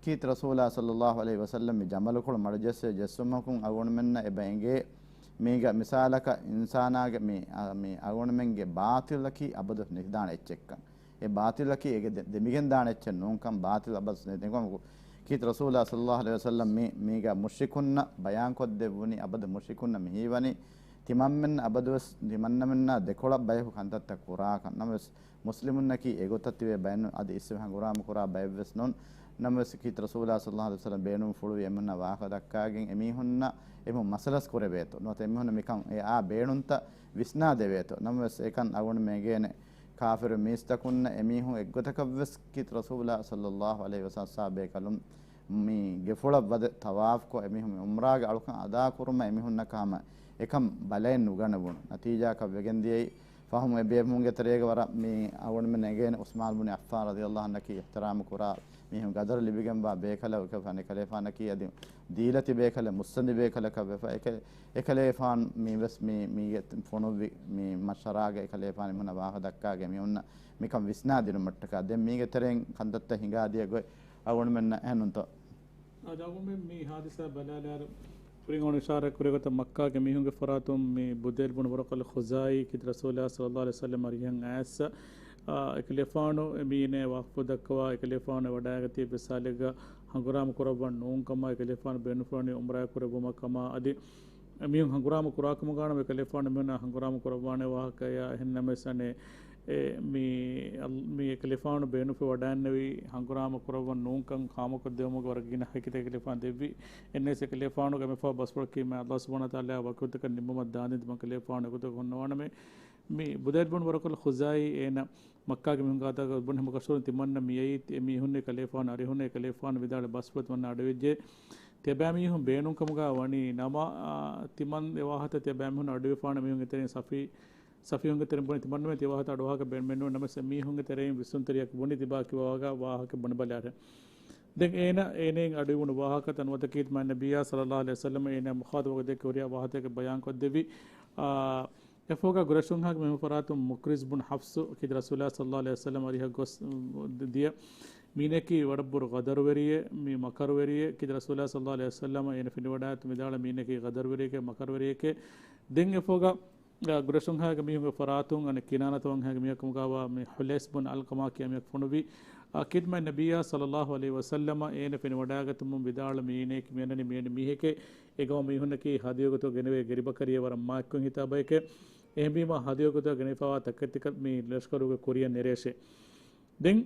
ކީރިތި ރަސޫލާ ޞައްލައްލާހު ޢަލައިހި ވަސައްލަމަ މި ޖަމަލުކޮޅު މަޑުޖެއްސެވި ޖެއްސުމަކުން އަޅުގަނޑުމެންނަށް އެބަ އެނގޭ މީގަ މިސާލަކަށް އިންސާނާގެ މި، އަ، މި އަޅުގަނޑުމެންގެ ބާޠިލަކީ އަބަދު ނިކިދާނެ އެއްޗެއްކަން. އެ ބާޠިލަކީ އޭގެ ދެ-، ދެމިގެން ދާނެ އެއްޗެއް ނޫންކަން ބާޠިލް އަބަދު ނެތިކަމަކު ކީރިތި ރަސޫލާ ޞައްލައްލާހު ޢަލައިހި ވަސައްލަމަ މި، މީގަ މުޝްރިކުންނަށް ބަޔާންކޮށްދެއްވުނީ އަބަދު މުޝްރިކުންނަށް މި ހީވަނީ ތިމަންމެން އަބަދުވެސް ތިމަންނަމެންނާ ދެކޮޅަށް ބަޔަކު ކަންތައްތައް ކުރާކަން. ނަމަވެސް މުސްލިމުންނަކީ އެގޮތަށް ތިބޭ ބައެއް ނޫން، އަދި އިސްވެ ހަނގުރާމަ ކުރާ ބައެއްވެސް ނޫން. ނަމަވެސް ކީރިތި ރަސޫލާ ޞައްލައްލާހު ޢަލައިހި ވަސައްލަމަ ބޭނުންފުޅުވި އެމީހުންނާ ވާހަކަ ދައްކާގެން އެމީހުންނަށް އެމީހުން މަސަލަސް ކުރެވޭތޯ. ނުވަތަ އެމީހުންނަށް މިކަން އެ އާ ބޭނުންތައް ވިސްނާދެވޭތޯ. ނަމަވެސް އެކަން އަޅުގަނޑުމެން އެނގޭނެ ކާފިރު މީސްތަކުންނަށް އެމީހުން އެއްގޮތަކަށްވެސް ކީރިތި ރަސޫލާ ޞައްލައްލާހު ޢަލައިހި ވަސައްލަމަ އަޞްޙާބު ބޭކަލުން މި ގެފުޅަށް ވަދެ ތަވާފުކޮށް އެމީހުން މި ޢުމްރާގެ އަޅުކަން އަދާކުރުމަށް އެމީހުންނަކަށް ހަމަ އެކަން ބަލައެއް ނުގަނެވުނު. ނަތީޖާއަކަށް ވެގެން ދިޔައީ ފަހުމް އެބޭފުޅުންގެ ތެރޭގަ ވަރަށް މި އަޅުގަނޑުމެން އެނގޭނެ ޢުސްމާން ބުނި ޢައްފާން ރަޟިޔަﷲ ޢަންހު އަކީ އިޙްތިރާމު ކުރާ މީހުން ގަދަރު ލިބިގެންވާ ބޭކަލެއް ކަން އެކަލޭފާނަކީ އަދި ދީލަތި ބޭކަލެއް މުއްސަނދި ބޭކަލަކަށް ވެފަ އެކަ-، އެކަލޭފާން މިވެސް މި، މީގެ ފޮނުއްވި މި މަޝްވަރާގަ އެކަލޭފާން އެމީހުންނަށް ވާހަކަ ދައްކާގެ މީހުންނަށް މިކަން ވިސްނާދިނުމަށްޓަކާ. ދެން މީގެ ތެރެއިން ކަންތައްތައް ހިނގާދިޔަ ގޮތް އަޅުގަނޑުމެންނަށް އެހެންނުންތޯ؟ އާދެ، އަޅުގަނޑުމެން މި ހާދިސާ ބަލާލާއިރު، ކުރިން އަޅުގަނޑު އިޝާރާތް ކުރި ގޮތަށް މައްކާގެ މީހުންގެ ފަރާތުން މި ބުދައިލް ބުނު ވަރަޤަލް ޚުޒާއީ ކީރިތި ރަސޫލާ ޞައްލައްލާހު ޢަލައިހި ވަސައްލަމަ އަރިހަށް އައިސް، އާ، އެކަލޭފާނު އެ މީނޭ ވާހަކަ ދައްކަވާ، އެކަލޭފާނު ވަޑައިގަތީ ބިސާލެއްގަ ހަނގުރާމަ ކުރައްވަން ނޫންކަމާ، އެކަލޭފާނު ބޭނުންފުޅުވަނީ ޢުމްރާ ކުރެއްވުމަށް ކަމާ، އަދި އެމީހުން ހަނގުރާމަ ކުރާކަމުގަ ނަމަ އެކަލޭފާނު އެމީހުންނާ ހަނގުރާމަ ކުރައްވާނެ ވާހަކަޔާ އެހެން ނަމަވެސް އަނެއް އެ މި އަލް-، މި އެކަލޭފާނު ބޭނުންފުޅު ވަޑައިންނެވީ ހަނގުރާމަ ކުރައްވަން ނޫންކަން ހާމަކޮށްދެވުމުގެ ވަރަށް ގިނަ ހައިކިތައް އެކަލޭފާނު ދެއްވި. އެންނެސް އެކަލޭފާނުގެ މިފަހު ބަސްފުޅަކީ މާތް އަލްލާހު ސުބްޙާނަހު ވަތަޢާލާ ވަކިވަތަކަށް ނިންމުމަށް ދާންދެން ތިމަން ކަލޭފާނު އެގޮތަކަށް ހުންނަވާނަމޭ. މި ބުދައިލް ބުން ވަރަޤަލް ޚުޒާއީ އޭނަ މައްކާގެ މީހުން ގާތަކަށް ބުނި ހަމަ ކަށަވަރުން ތިމަންނަ މިއައީ އެ މީހުންނެ ކަލޭފާނު އަރިހުންނެ ކަލޭފާނު ވިދާޅު ބަސްފުޅު ތިމަންނަ އަޑުއެއްޖެ. ތިޔަބައިމީހުން ބޭނުންކަމުގަ ވަނީ ނަމަ، އާ، ތިމަން އެ ވާހަކަ ތިޔަބައިމީހުން އަޑުއިވިފާނަ މީހުންގެ ތެރެއިން ސަފީ، ސަފީހުންގެ ތެރެއިން ބުނި ތިމަންނަމެ ތިޔަ ވާހަކަ އަޑުއަހާކަށް ބޭނުމެއް ނޫން ނަމަވެސް އެ މީހުންގެ ތެރެއިން ވިސްނުންތެރިޔަކު ބުނި ތިބާ ކިބަވާގަ ވާހަކަ ބުނިބަލާށެ. ދެން އޭނަ، އޭނައިން އަޑުއިވުނު ވާހަކަތައް ނުވަތަ ކީރިތި މާ ނަބިއްޔާ ޞައްލައްލާހު ޢަލައިހި ވަސައްލަމަ އޭނަ މުޚާޠަބު ކޮށްދެއްކި ހުރިހާ ވާހަކަތަކެއް ބަޔާންކޮށްދެއްވި. އާ، އެފޯގަ ގުރަޝުންހާގެ މީހުން ފަރާތުން މުކްރިޒް ބުން ޙަފްޞު ކީރިތި ރަސޫލާ ޞައްލައްލާހު ޢަލައިހި ވަސައްލަމަ އަރިހަށް ގޮސް، އު، ދިޔަ މީނަކީ ވަރަށް ބުރު ޣަދަރުވެރިއެއް، މި މަކަރުވެރިއެއް. ކީރިތި ރަސޫލާ ޞައްލައްލާހު ޢަލައިހި ވަސައްލަމަ އޭނަ ފެނިވަޑައިގަތު މިދާޅަ މީނަކީ ޣަދަރުވެރިއެކޭ، މަކަރުވެރިއެކޭ. ދެން އެފޯގަ، އާ، ގުރަޝުންހާގެ މީހުންގެ ފަރާތުން އަނެއް ކިނާނަތަވަންހާގެ މީހަކު ކަމުގަވާ މި ޙުލައިސް ބުން ޢަލްޤަމާ ކިޔާ މީހަކު ފޮނުވި. އާ، ކީރިތި މާ ނަބިއްޔާ ޞައްލައްލާހު ޢަލައިހި ވަސައްލަމަ އޭނަ ފެނިވަޑައިގަތުމުން ވިދާޅު މީނައީ މިއަންނަނީ މިއަންނަ މީހެކޭ. އެގަމަ މީހުންނަކީ ހަދިޔާ ގޮތުގަ ގެނެވޭ ގެރިބަކަރިއެއް ވަރަށް މާތްކޮށް ހިތާ ބަޔެކޭ. އެހެންވީމަ ހަދިޔާ ގޮތުގަ ގެނެފަވާ ތަކެތިތަކަށް މި ލަޝްކަރުގެ ކުރިއަށް ނެރޭށޭ. ދެން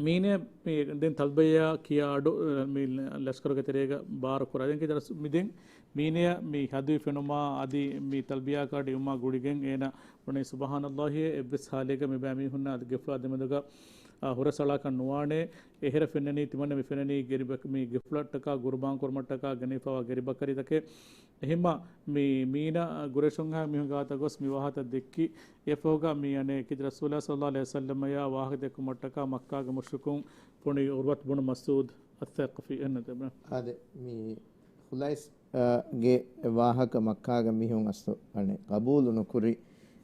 މީނަ މި ދެން ތަލްބިޔާ ކިޔާ އަޑު މި ލަޝްކަރުގެ ތެރޭގަ ބާރު ކުރާ. ދެން ކިތަރަސް މި ދެން މީނަޔަށް މި ހަދިޔު ފެނުމާ އަދި މި ތަލްބިޔާ ކާޑު އިވުމާ ގުޅިގެން އޭނަ ވަނީ ސުބްޙާނައްލާހި އެއްވެސް ހާލެއްގަ މިބާ މީހުންނާ އަދި ގެފުޅާ ދެމެދުގަ އާ، ހުރަސްއަޅާކަށް ނުވާނެ. އެހެރަ ފެންނަނީ ތިމަންނަ މި ފެންނަނީ ގެރިބަ-، މި ގެފުޅަށްޓަކާ ގުރުބާން ކުރުމަށްޓަކާ ގެނެފަވާ ގެރިބަކަރިތަކެއް. އެހެންމަ މި މީނަ ގުރޭޝުންހާ މީހުން ގާތަށް ގޮސް މި ވާހަކަ ދެއްކި. އެފަހުގަ މި އަނެއް ކިތި ރަސޫލާ ޞައްލައްލާހު ޢަލައިހި ވަސައްލަމަޔާ ވާހަކަ ދެއްކުމަށްޓަކާ މައްކާގެ މުޝްރިކުން ފޮނި ޢުރްވަތު ބުނު މަސްޢޫދު އައްސަޤަފީ އެންނަ ދެބަ. އާދެ، މި ޚުލައިސް ގެ ވާހަކަ މައްކާގެ މީހުން އަސްލު އަނެއް ޤަބޫލު ނުކުރި،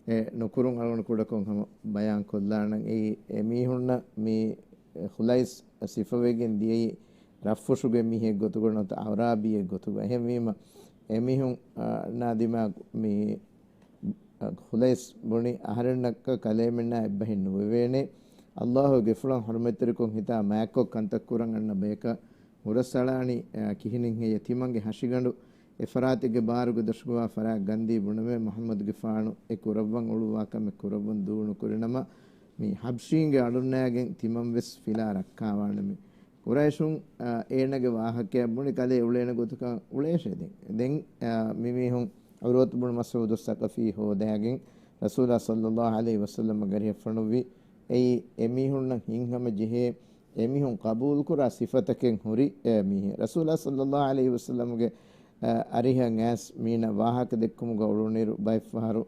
އެ، ނުކުރުން އަޅުގަނޑު ކުޑަކޮށް ހަމަ ބަޔާން ކޮށްލާނަން. އެއީ، އެ މީހުންނަށް މި ޚުލައިސް ސިފަވެގެން ދިޔައީ ރަށްފުށުގެ މީހެއް ގޮތުގަ ނުވަތަ އަޢުރާބީއެއް ގޮތުގަ. އެހެންވީމަ، އެމީހުން، އާ، ނާ ދިމާ މި ޚުލައިސް ބުނި އަހަރެންނަކަށް ކަލޭމެންނާ އެއްބަހެއް ނުވެވޭނެ. ﷲ ގެފުޅަށް ޙުރުމަތްތެރިކޮށް ހިތާ މާތްކޮށް ކަންތައް ކުރަން އަންނަ ބަޔަކަށް ހުރަސްއަޅާނީ، އަ، ކިހިނެއްހެއްޔޭ؟ ތިމަންގެ ހަށިގަނޑު އެ ފަރާތެއްގެ ބާރުގަ ދޮށުގަވާ ފަރާތް ގަންދީ ބުނަމޭ މުޙައްމަދުގެފާނު އެ ކުރައްވަން އުޅުއްވާ ކަމެއް ކުރައްވަން ދޫނުކުރިނަމަ، މި ޙަބްޝީންގެ އަޑުންނާގެން ތިމަން ވެސް ފިލާ ރައްކާވާނަމޭ. ޤުރައިޝުން، އަ، އޭނަގެ ވާހަކައަށް ބުނި ކަލޭ އުޅޭނެ ގޮތަކަށް އުޅޭށޭ ދެން. ދެން، އަ، މިމީހުން ޢުރްވަތު ބުނު މަސްޢޫދު ސަޤަފީ ހޯދައިގެން ރަސޫލާ ޞައްލައްލާހު ޢަލައިހި ވަސައްލަމަށް އަރިހަށް ފޮނުއްވި. އެއީ އެމީހުންނަށް ހިތްހަމަ ޖެހޭ އެމީހުން ޤަބޫލުކުރާ ސިފަތަކެއް ހުރި އެ މީހެއް. ރަސޫލާ ޞައްލައްލާހު ޢަލައިހި ވަސައްލަމްގެ، އަ، އަރިހަށް އައިސް މީނަ ވާހަކަ ދެއްކުމުގަ އުޅުނިރު ބައެއްފަހަރު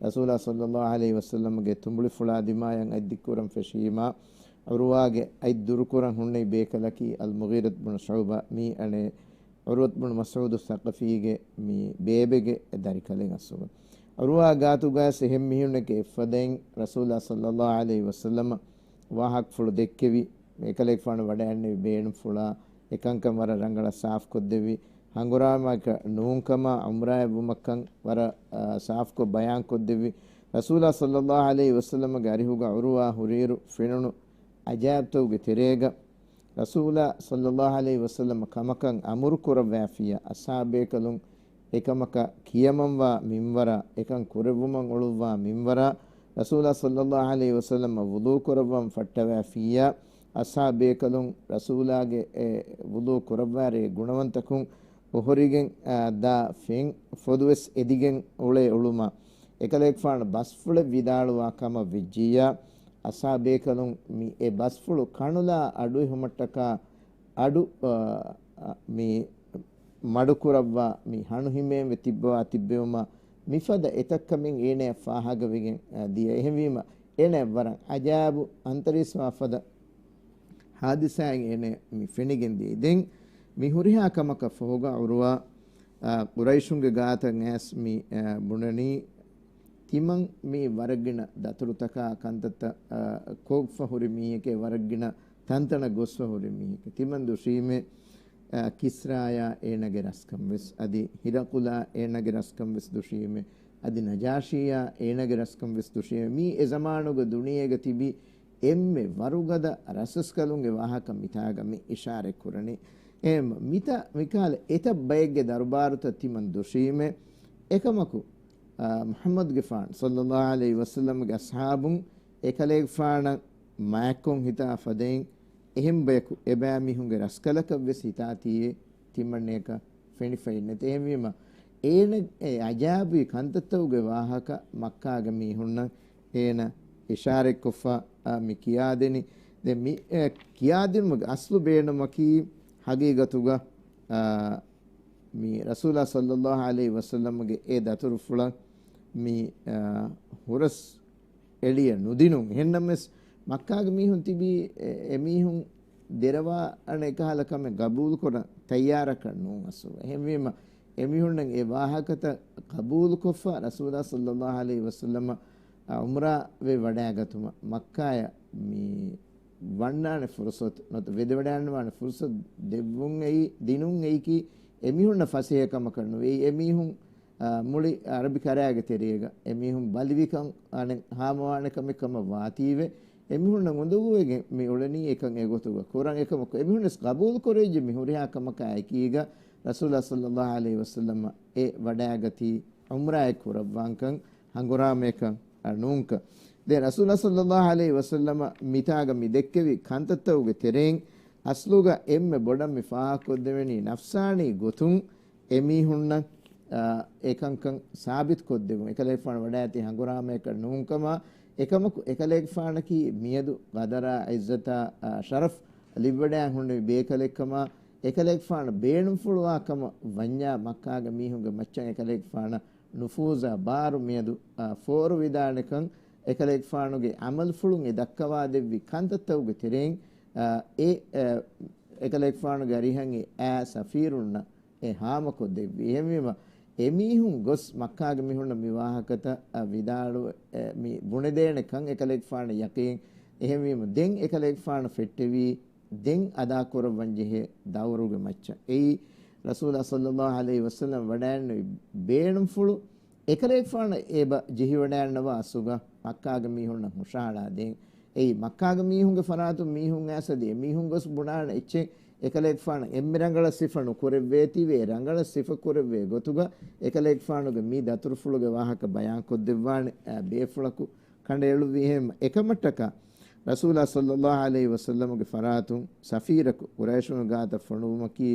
ރަސޫލާ ޞައްލައްލާހު ޢަލައިހި ވަސައްލަމްގެ ތުނބުޅިފުޅާ ދިމާޔަށް އަތް ދިއްކުރަން ފެށީމާ، ޢުރުވާގެ އަތް ދުރުކުރަން ހުންނެވި ބޭކަލަކީ އަލްމުޣީރަތު ބުނު ޝުޢުބާ. މީ އަނެއް ޢުރްވަތު ބުނު މަސްޢޫދު ސަޤަފީގެ މި ބޭބެގެ ދަރިކަލެއް އަސްލުގަ. ޢުރުވާ ގާތުގައި އެހެން މީހުންނެކޭ އެއްފަދައިން ރަސޫލާ ޞައްލައްލާހު ޢަލައިހި ވަސައްލަމަށް ވާހަކަފުޅު ދެއްކެވި. އެކަލޭގެފާނު ވަޑައިގެންނެވި ބޭނުންފުޅާ އެކަންކަން ވަރަށް ރަނގަޅަށް ސާފުކޮށްދެއްވި. ހަނގުރާމައަކަށް ނޫންކަމާ ޢުމްރާއެއް ވުމަށްކަން ވަރަށް، އާ، ސާފުކޮށް ބަޔާންކޮށްދެއްވި. ރަސޫލާ ޞައްލައްލާހު ޢަލައިހި ވަސައްލަމަގެ އަރިހުގަ ޢުރުވާ ހުރިއިރު ފެނުނު ޢަޖާއިބުތަކުގެ ތެރޭގަ، ރަސޫލާ ޞައްލައްލާހު ޢަލައިހި ވަސައްލަމަ ކަމަކަށް އަމުރު ކުރައްވާފިއްޔާ، އަޞްޙާބޭކަލުން އެކަމަކަށް ކިޔަމަންވާ މިންވަރާ، އެކަން ކުރެއްވުމަށް އުޅުއްވާ މިންވަރާ، ރަސޫލާ ޞައްލައްލާހު ޢަލައިހި ވަސައްލަމަ ވުޟޫ ކުރައްވަން ފައްޓަވާފިއްޔާ، އަޞްޙާބޭކަލުން ރަސޫލާގެ އެ ވުޟޫ ކުރައްވާރޭ ގުނަވަންތަކުން އޮހޮރިގެން، އާ، ދާ ފެން ފޮދުވެސް އެދިގެން އުޅޭ އުޅުމާ، އެކަލޭގެފާނު ބަސްފުޅެއް ވިދާޅުވާ ކަމަށް ވެއްޖިއްޔާ، އަޞްޙާބޭކަލުން މި އެ ބަސްފުޅު ކަނުލާ އަޑުއެހުމަށްޓަކާ އަޑު، އަ، އަ، މި މަޑުކުރައްވާ މި ހަނުހިމޭންވެ ތިއްބަވާ ތިއްބެވުމާ، މިފަދަ އެތައް ކަމެއް އޭނަޔަށް ފާހަގަވެގެން، އަ، ދިޔަ. އެހެންވީމަ، އޭނަޔަށް ވަރަށް އަޖާއިބު އަންތަރީސްވާ ފަދަ ހާދިސާއެއް އޭނަ މި ފެނިގެން ދިޔައީ. ދެން މި ހުރިހާ ކަމަކަށް ފަހުގަ ޢުރުވާ، އާ، ޤުރައިޝުންގެ ގާތަށް އައިސް މި، އާ، ބުނަނީ، ތިމަން މީ ވަރަށްގިނަ ދަތުރުތަކާ ކަންތައްތައް، އާ، ކޮށްފަ ހުރި މީހެކޭ، ވަރަށްގިނަ ތަންތަނަށް ގޮސްފަ ހުރި މީހެކޭ. ތިމަން ދުށީމޭ، އާ، ކިސްރާޔާ އޭނަގެ ރަސްކަން ވެސް، އަދި ހިރަޤުލާ އޭނަގެ ރަސްކަން ވެސް ދުށީމޭ، އަދި ނަޖާޝީޔާ އޭނަގެ ރަސްކަން ވެސް ދުށީމޭ. މީ އެ ޒަމާނުގަ ދުނިޔޭގަ ތިބި އެންމެ ވަރުގަދަ ރަސްރަސްކަލުންގެ ވާހަކަ މިތާގަ މި އިޝާރަތް ކުރަނީ. އެހެން މިތާ މިކަހަލަ އެތައް ބައެއްގެ ދަރުބާރުތައް ތިމަން ދުށީމޭ. އެކަމަކު، އާ، މުޙައްމަދުގެފާނު ޞައްލައްލާހު ޢަލައިހި ވަސައްލަމަގެ އަޞްޙާބުން އެކަލޭގެފާނަށް މާތްކޮށް ހިތާ ފަދައިން އެހެން ބަޔަކު އެބައިމީހުންގެ ރަސްކަލަކަށް ވެސް ހިތާތީއޭ ތިމަންނަޔަކަށް ފެނިފައި ނެތެ. އެހެންވީމަ، އޭނަ އެ އަޖާއިބީ ކަންތައްތަކުގެ ވާހަކަ މައްކާގެ މީހުންނަށް އޭނަ އިޝާރަތްކޮށްފަ، އަ، މި ކިޔާދެނީ. ދެން މި، އެ، ކިޔާދިނުމުގެ އަސްލު ބޭނުމަކީ ހަގީގަތުގަ، އަ، މި ރަސޫލާ ޞައްލައްލާހު ޢަލައިހި ވަސައްލަމްގެ އެ ދަތުރުފުޅަށް މި، އަ، ހުރަސް އެޅިޔަ ނުދިނުން. އެހެންނަމަވެސް، މައްކާގެ މީހުން ތިބީ، އެ، އެމީހުން ދެރަވާ އަނެއް ކަހަލަ ކަމެއް ގަބޫލުކުރަން ތައްޔާރަކަށް ނޫން އަސްލު. އެހެންވީމަ، އެމީހުންނަށް އެ ވާހަކަތައް ގަބޫލުކޮށްފަ، ރަސޫލާ ޞައްލައްލާހު ޢަލައިހި ވަސައްލަމަ، އަ، ޢުމްރާވެ ވަޑައިގަތުމަށް މައްކާޔަށް މި ވަންނާނެ ފުރުޞަތު ނުވަތަ ވެދެވަޑައިގަންނަވާނެ ފުރުޞަތު ދެއްވުން އެއީ، ދިނުން އެއީކީ، އެމީހުންނަށް ފަސޭހަ ކަމަކަށް ނުވޭ. އެމީހުން އާ، މުޅި އަރަބި ކަރާގެ ތެރޭގަ އެމީހުން ބަލިވިކަން އަނެއް ހާމަވާނެ ކަމެއް ކަމަށް ވާތީވެ، އެމީހުންނަށް އުނދަގޫވެގެން މި އުޅެނީ އެކަން އެގޮތުގަ ކުރަން. އެކަމަކު އެމީހުންވެސް ގަބޫލުކުރެވިއްޖެ މި ހުރިހާ ކަމަކާ އެކީގަ ރަސޫލާ ޞައްލައްލާހު ޢަލައިހި ވަސައްލަމަ އެ ވަޑައިގަތީ ޢުމްރާއެއް ކުރައްވާންކަން، ހަނގުރާމައެއްކަން ނޫންކަން. ދެން ރަސޫލާ ޞައްލައްލާހު ޢަލައިހި ވަސައްލަމަ މިތާގަ މި ދެއްކެވި ކަންތައްތަކުގެ ތެރެއިން އަސްލުގަ އެންމެ ބޮޑަށް މި ފާހަގަކޮށްދެވެނީ ނަފްސާނީ ގޮތުން އެމީހުންނަށް، އާ، އެކަންކަން ސާބިތުކޮށްދެވުން. އެކަލޭގެފާނު ވަޑައިގަތީ ހަނގުރާމައަކަށް ނޫންކަމާ، އެކަމަކު އެކަލޭގެފާނަކީ މިއަދު ގަދަރާ، ޢިއްޒަތާ، އާ، ޝަރަފް ލިބިވަޑައި ހުންނެވި ބޭކަލެއްކަމާ، އެކަލޭގެފާނަށް ބޭނުންފުޅުވާ ކަމަށް ވަންޏާ މައްކާގެ މީހުންގެ މައްޗަށް އެކަލޭގެފާނަށް ނުފޫޒާ ބާރު މިއަދު، އާ، ފޯރުވިދާނެކަން، އެކަލޭގެފާނުގެ ޢަމަލުފުޅުން އެ ދައްކަވާދެއްވި ކަންތައްތަކުގެ ތެރެއިން، އާ، އެ، އާ، އެކަލޭގެފާނުގެ އަރިހަށް އެ އާ ސަފީރުންނަށް އެ ހާމަކޮށްދެއްވި. އެހެންވީމަ، އެމީހުން ގޮސް މައްކާގެ މީހުންނަށް މި ވާހަކަތައް، އަ، ވިދާޅު، އެ، މި ބުނެދޭނެ ކަން އެކަލޭގެފާނަށް ޔަޤީން. އެހެންވީމަ، ދެން އެކަލޭގެފާނަށް ފެއްޓެވީ، ދެން އަދާކުރައްވަން ޖެހޭ ދައުރުގެ މައްޗަށް. އެއީ، ރަސޫލާ ޞައްލައްލާހު ޢަލައިހި ވަސައްލަމަ ވަޑައިގެންނެވި ބޭނުންފުޅު އެކަލޭގެފާނަށް އެބަ ޖެހިވަޑައިގަންނަވާ އަސްލުގަ މައްކާގެ މީހުންނަށް ހުށަހަޅާ ދޭން. އެއީ، މައްކާގެ މީހުންގެ ފަރާތުން މީހުން އައިސް އަދި އެމީހުން ގޮސް ބުނާނެ އެއްޗެއް އެކަލޭގެފާނަށް އެންމެ ރަނގަޅަށް ސިފަ ނުކުރެއްވޭތީވެ، އެ ރަނގަޅަށް ސިފަ ކުރެއްވޭ ގޮތުގަ އެކަލޭގެފާނުގެ މި ދަތުރުފުޅުގެ ވާހަކަ ބަޔާންކޮށްދެއްވާނެ، އަ، ބޭފުޅަކު ކަނޑައެޅުއްވީ. އެހެން އެކަމަށްޓަކާ ރަސޫލާ ޞައްލައްލާހު ޢަލައިހި ވަސައްލަމުގެ ފަރާތުން ސަފީރަކު ޤުރައިޝުންގެ ގާތަށް ފޮނުވުމަކީ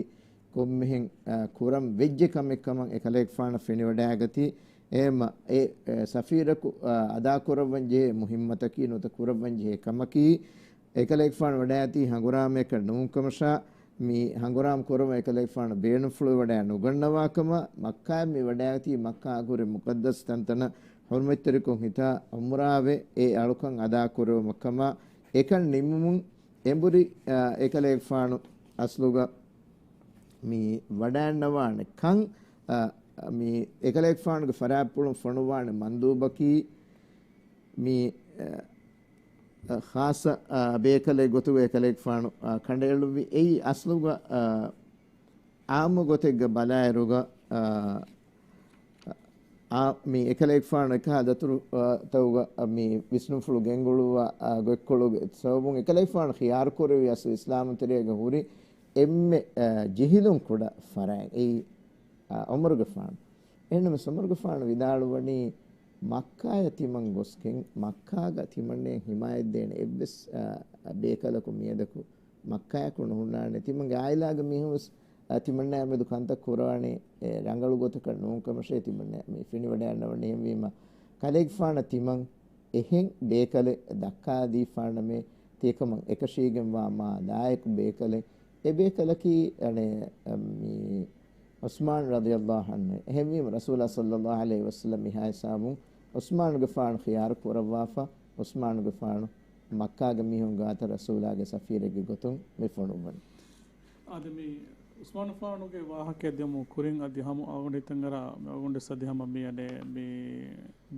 ކޮންމެހެން، އާ، ކުރަން ވެއްޖެ ކަމެއް ކަމަށް އެކަލޭގެފާނަށް ފެނިވަޑައިގަތީ. އެހެންމަ އެ، އެ، ސަފީރަކު، އާ، އަދާކުރައްވަން ޖެހޭ މުހިއްމަތަކީ ނުވަތަ ކުރައްވަން ޖެހޭ ކަމަކީ، އެކަލޭގެފާނު ވަޑައިގަތީ ހަނގުރާމައަކަށް ނޫންކަމަށާ، މި ހަނގުރާމަ ކުރުމަށް އެކަލޭގެފާނު ބޭނުންފުޅުވެވަޑައި ނުގަންނަވާކަމަށް، މައްކާއަށް މި ވަޑައިގަތީ މައްކާއަށް ހުރި މުޤައްދަސް ތަންތަނަށް ޙުރުމަތްތެރިކޮށް ހިތާ ޢުމްރާވެ އެ އަޅުކަން އަދާކުރެވުމަށްކަމަށް އެކަން ނިމުމުން އެނބުރި، އާ، އެކަލޭގެފާނު އަސްލުގަ މި ވަޑައިންނަވާނެ ކަން، އާ، މި އެކަލޭގެފާނުގެ ފަރާތްޕުޅުން ފޮނުވާނެ މަންދޫބަކީ މި، އާ، ޚާއްޞަ، އާ، ބޭކަލެއް ގޮތުގަ އެކަލޭގެފާނު، އާ، ކަނޑައެޅުއްވި. އެއީ އަސްލުގަ، އާ، އާއްމު ގޮތެއްގަ ބަލާއިރުގަ، އާ، އާ، މި އެކަލޭގެފާނު އެކާ ދަތުރު، އާ، ތަކުގަ، އާ، މި ވިސްނުންފުޅު ގެންގުޅުއްވާ، އާ، ގޮތްކޮޅުގެ ސަބަބުން އެކަލޭގެފާނު ޚިޔާރު ކުރެއްވި އަސްލު އިސްލާމް ތެރޭގަ ހުރި އެންމެ، އާ، ޖިހިލުން ކުޑަ ފަރާތް. އެއީ، އާ، ޢުމަރުގެފާނު. އެހެންނަމަވެސް ޢުމަރުގެފާނު ވިދާޅުވަނީ، މައްކާޔަށް ތިމަން ގޮސްގެން، މައްކާގަ ތިމަންނައަށް ހިމާޔަތްދޭނެ އެއްވެސް، އާ، ބޭކަލަކު މިއަދަކު މައްކާޔަކު ނުހުންނާނެ. ތިމަންގެ ޢާއިލާގެ މީހުން ވެސް، އާ، ތިމަންނާ މެދު ކަންތައް ކުރާނެ، އެ، ރަނގަޅު ގޮތަކަށް ނޫންކަމަށޭ ތިމަންނާ މި ފެނިވަޑައިގަންނަވަނީ. އެހެންވީމަ، ކަލޭގެފާނަށް ތިމަން އެހެން ބޭކަލެއް ދައްކާދީފާނަމޭ، ތިޔަކަމަށް އެކަށީގެންވާ މާ ލާޔަކު ބޭކަލެއް. އެ ބޭކަލަކީ، އަނެއް، މި ޢުސްމާން ރަޟިޔަﷲ ޢަންހު. އެހެންވީމަ، ރަސޫލާ ޞައްލަﷲ ޢަލައިހި ވަސައްލަމް މިހާ ހިސާބުން ޢުސްމާނުގެފާނު ޚިޔާރު ކުރައްވާފަ، ޢުސްމާނުގެފާނު މައްކާގެ މީހުން ގާތަށް ރަސޫލާގެ ސަފީރެއްގެ ގޮތުން މި ފޮނުއްވަނީ. އަދި މި ޢުސްމާނުގެފާނުގެ ވާހަކައެއް ދިޔަމުން ކުރިން އަދި ހަމަ އަޅުގަނޑު ހިތަށް އަރާ، މި އަޅުގަނޑު ވެސް އަދި ހަމަ މި އަނެއް މި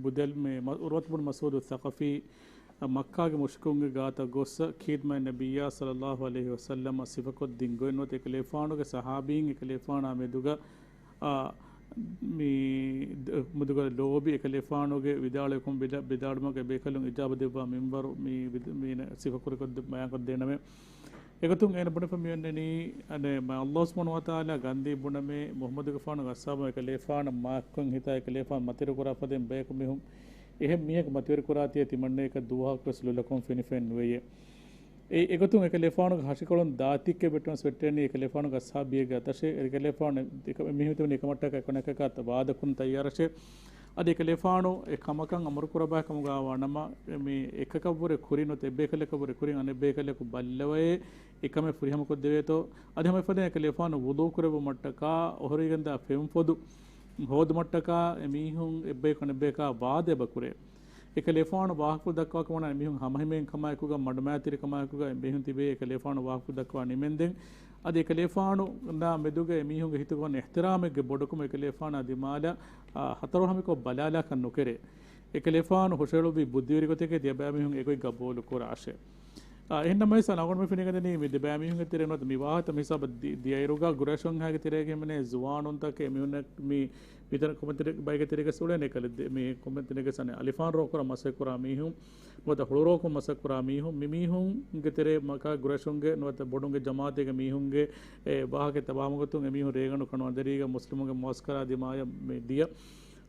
ބުދެލް މި މަ-، ޢުރްވަތު ބުނު މަސްޢޫދު ޘަޤަފީ މައްކާގެ މުޝްރިކުންގެ ގާތަށް ގޮއްސަ ޚިދްމަތް ނަބިއްޔާ ޞައްލަﷲ ޢަލައިހި ވަސައްލަމަ ސިފަކޮށްދިން ގޮތް ނުވަތަ އެކަލޭފާނުގެ ޞަޙާބީން އެކަލޭފާނާ މެދުގަ، އާ، މި ދ-، މެދުގަ ލޯބި އެކަލޭފާނުގެ ވިދާޅުވިކަމުން ވިދާ-، ވިދާޅުވުމަކަށް އެބޭކަލުން އިޖާބަ ދެއްވާ މިންވަރު މި ވިދ-، މީނަ ސިފަކުރިކޮށްދެ ބަޔާންކޮށްދޭނަމޭ. އެގޮތުން އޭނަ ބުނެފަ މިއޮންނަނީ، އަނެއް، މަ-، ﷲ ސުބްޙާނަހޫ ވަތަޢާލާ ގަންދީ ބުނަމޭ، މުޙައްމަދުގެފާނުގެ އަޞްޙާބުން އެކަލޭފާނަށް މާތްކޮށް ހިތާ އެކަލޭފާނު މަތިވެރިކުރާފަ ދޭން ބަޔަކު މީހުން، އެހެން މީހަކު މަތިވެރިކުރާތީ ތިމަންނަޔަކަށް ދުވަހަކުވެސް ލޮލަކުން ފެނިފައެއް ނުވެޔޭ. އެ-، އެގޮތުން އެކަލޭފާނުގެ ހަށިކޮޅުން ދާތިއްކެއް ވެއްޓުނަސް ވެއްޓެނީ އެކަލޭފާނުގެ އަޞްޙާބީއެއްގެ އަތަށޭ. އެކަލޭފާނު އެކަ-، މީހުން ތިބުނީ އެކަމަށްޓަކާ އެކަނިކަކާ ވާދަކުރަން ތައްޔާރަށޭ. އަދި އެކަލޭފާނު އެ ކަމަކަށް އަމުރުކުރައްވާ ކަމުގަ ވާނަމަ، މި އެކަކަށްވުރެ ކުރިން ނުވަތަ އެއްބޭކަލަކަށްވުރެ ކުރިން އަނެއްބޭކަލަކު ބައްލަވައޭ އެކަމެއް ފުރިހަމަކޮށްދެވޭތޯ. އަދި ހަމަ އެފަދައިން އެކަލޭފާނު ވުޟޫ ކުރެއްވުމަށްޓަކާ އޮހޮރިގެންދާ ފެންފޮދު ހޯދުމަށްޓަކާ އެމީހުން އެއްބަޔަކު އަނެއްބަޔަކާ ވާދަ އެބަ ކުރޭ. އެކަލޭފާނު ވާހަކަފުޅު ދައްކަވާ ކަމަށް އެމީހުން ހަމަހިމޭން ކަމާއެކުގަ މަޑުމައިތިރިކަމާއެކުގަ އެމީހުން ތިބޭ އެކަލޭފާނު ވާހަކަފުޅު ދައްކަވާ ނިމެންދެން. އަދި އެކަލޭފާނު މެދުގަ އެމީހުންގެ ހިތުގަ އޮންނަ އިޙްތިރާމެއްގެ ބޮޑުކަމުން އެކަލޭފާނާ ދިމާލަށް، އާ، ހަތަރު ހަމަކޮށް ބަލާލާކަށް ނުކެރޭ. އެކަލޭފާނު ހުށަހެޅުއްވި ބުއްދިވެރި ގޮތެކޭ ތިޔަބައިމީހުން އެގޮތް ގަބޫލު ކުރާށޭ. އާ، އެހެންނަމަވެސް އަޅުގަނޑުމެން ފެނިގަންނަނީ މި ދެބައިމީހުންގެ ތެރެއިން ނުވަތަ މި ވާހަކަ މި ހިސާބަށް ދި-، ދިޔައިރުގަ ގުރައިޝުންހާގެ ތެރޭގަ ހިމެނޭ ޒުވާނުންތަކެއް އެމީހުންނަށް މި މިތަނަށް ކޮންމެ ތެރެ-، ބައެއްގެ ތެރޭގަ އުޅޭނެ ކަލެއް ދެ-، މި ކޮންމެ ތެރޭގަ ސަނެ އަލިފާން ރޯކުރާ މަސައްކަތް ކުރާ މީހުން، ނުވަތަ ހުޅުރޯކުން މަސައްކަތް ކުރާ މީހުން، މި މީހުންގެ ތެރޭ މަކާ ގުރައިޝުންގެ ނުވަތަ ބޮޑުންގެ ޖަމާއަތެއްގެ މީހުންގެ އެ ވާހަކަ ތަބާމަގޮތުން އެ މީހުން ރޭގަނޑު ކަނޑު އަނދަރީގަ މުސްލިމުންގެ މުއަސްކަރާ ދިމާޔަށް މި ދިޔަ.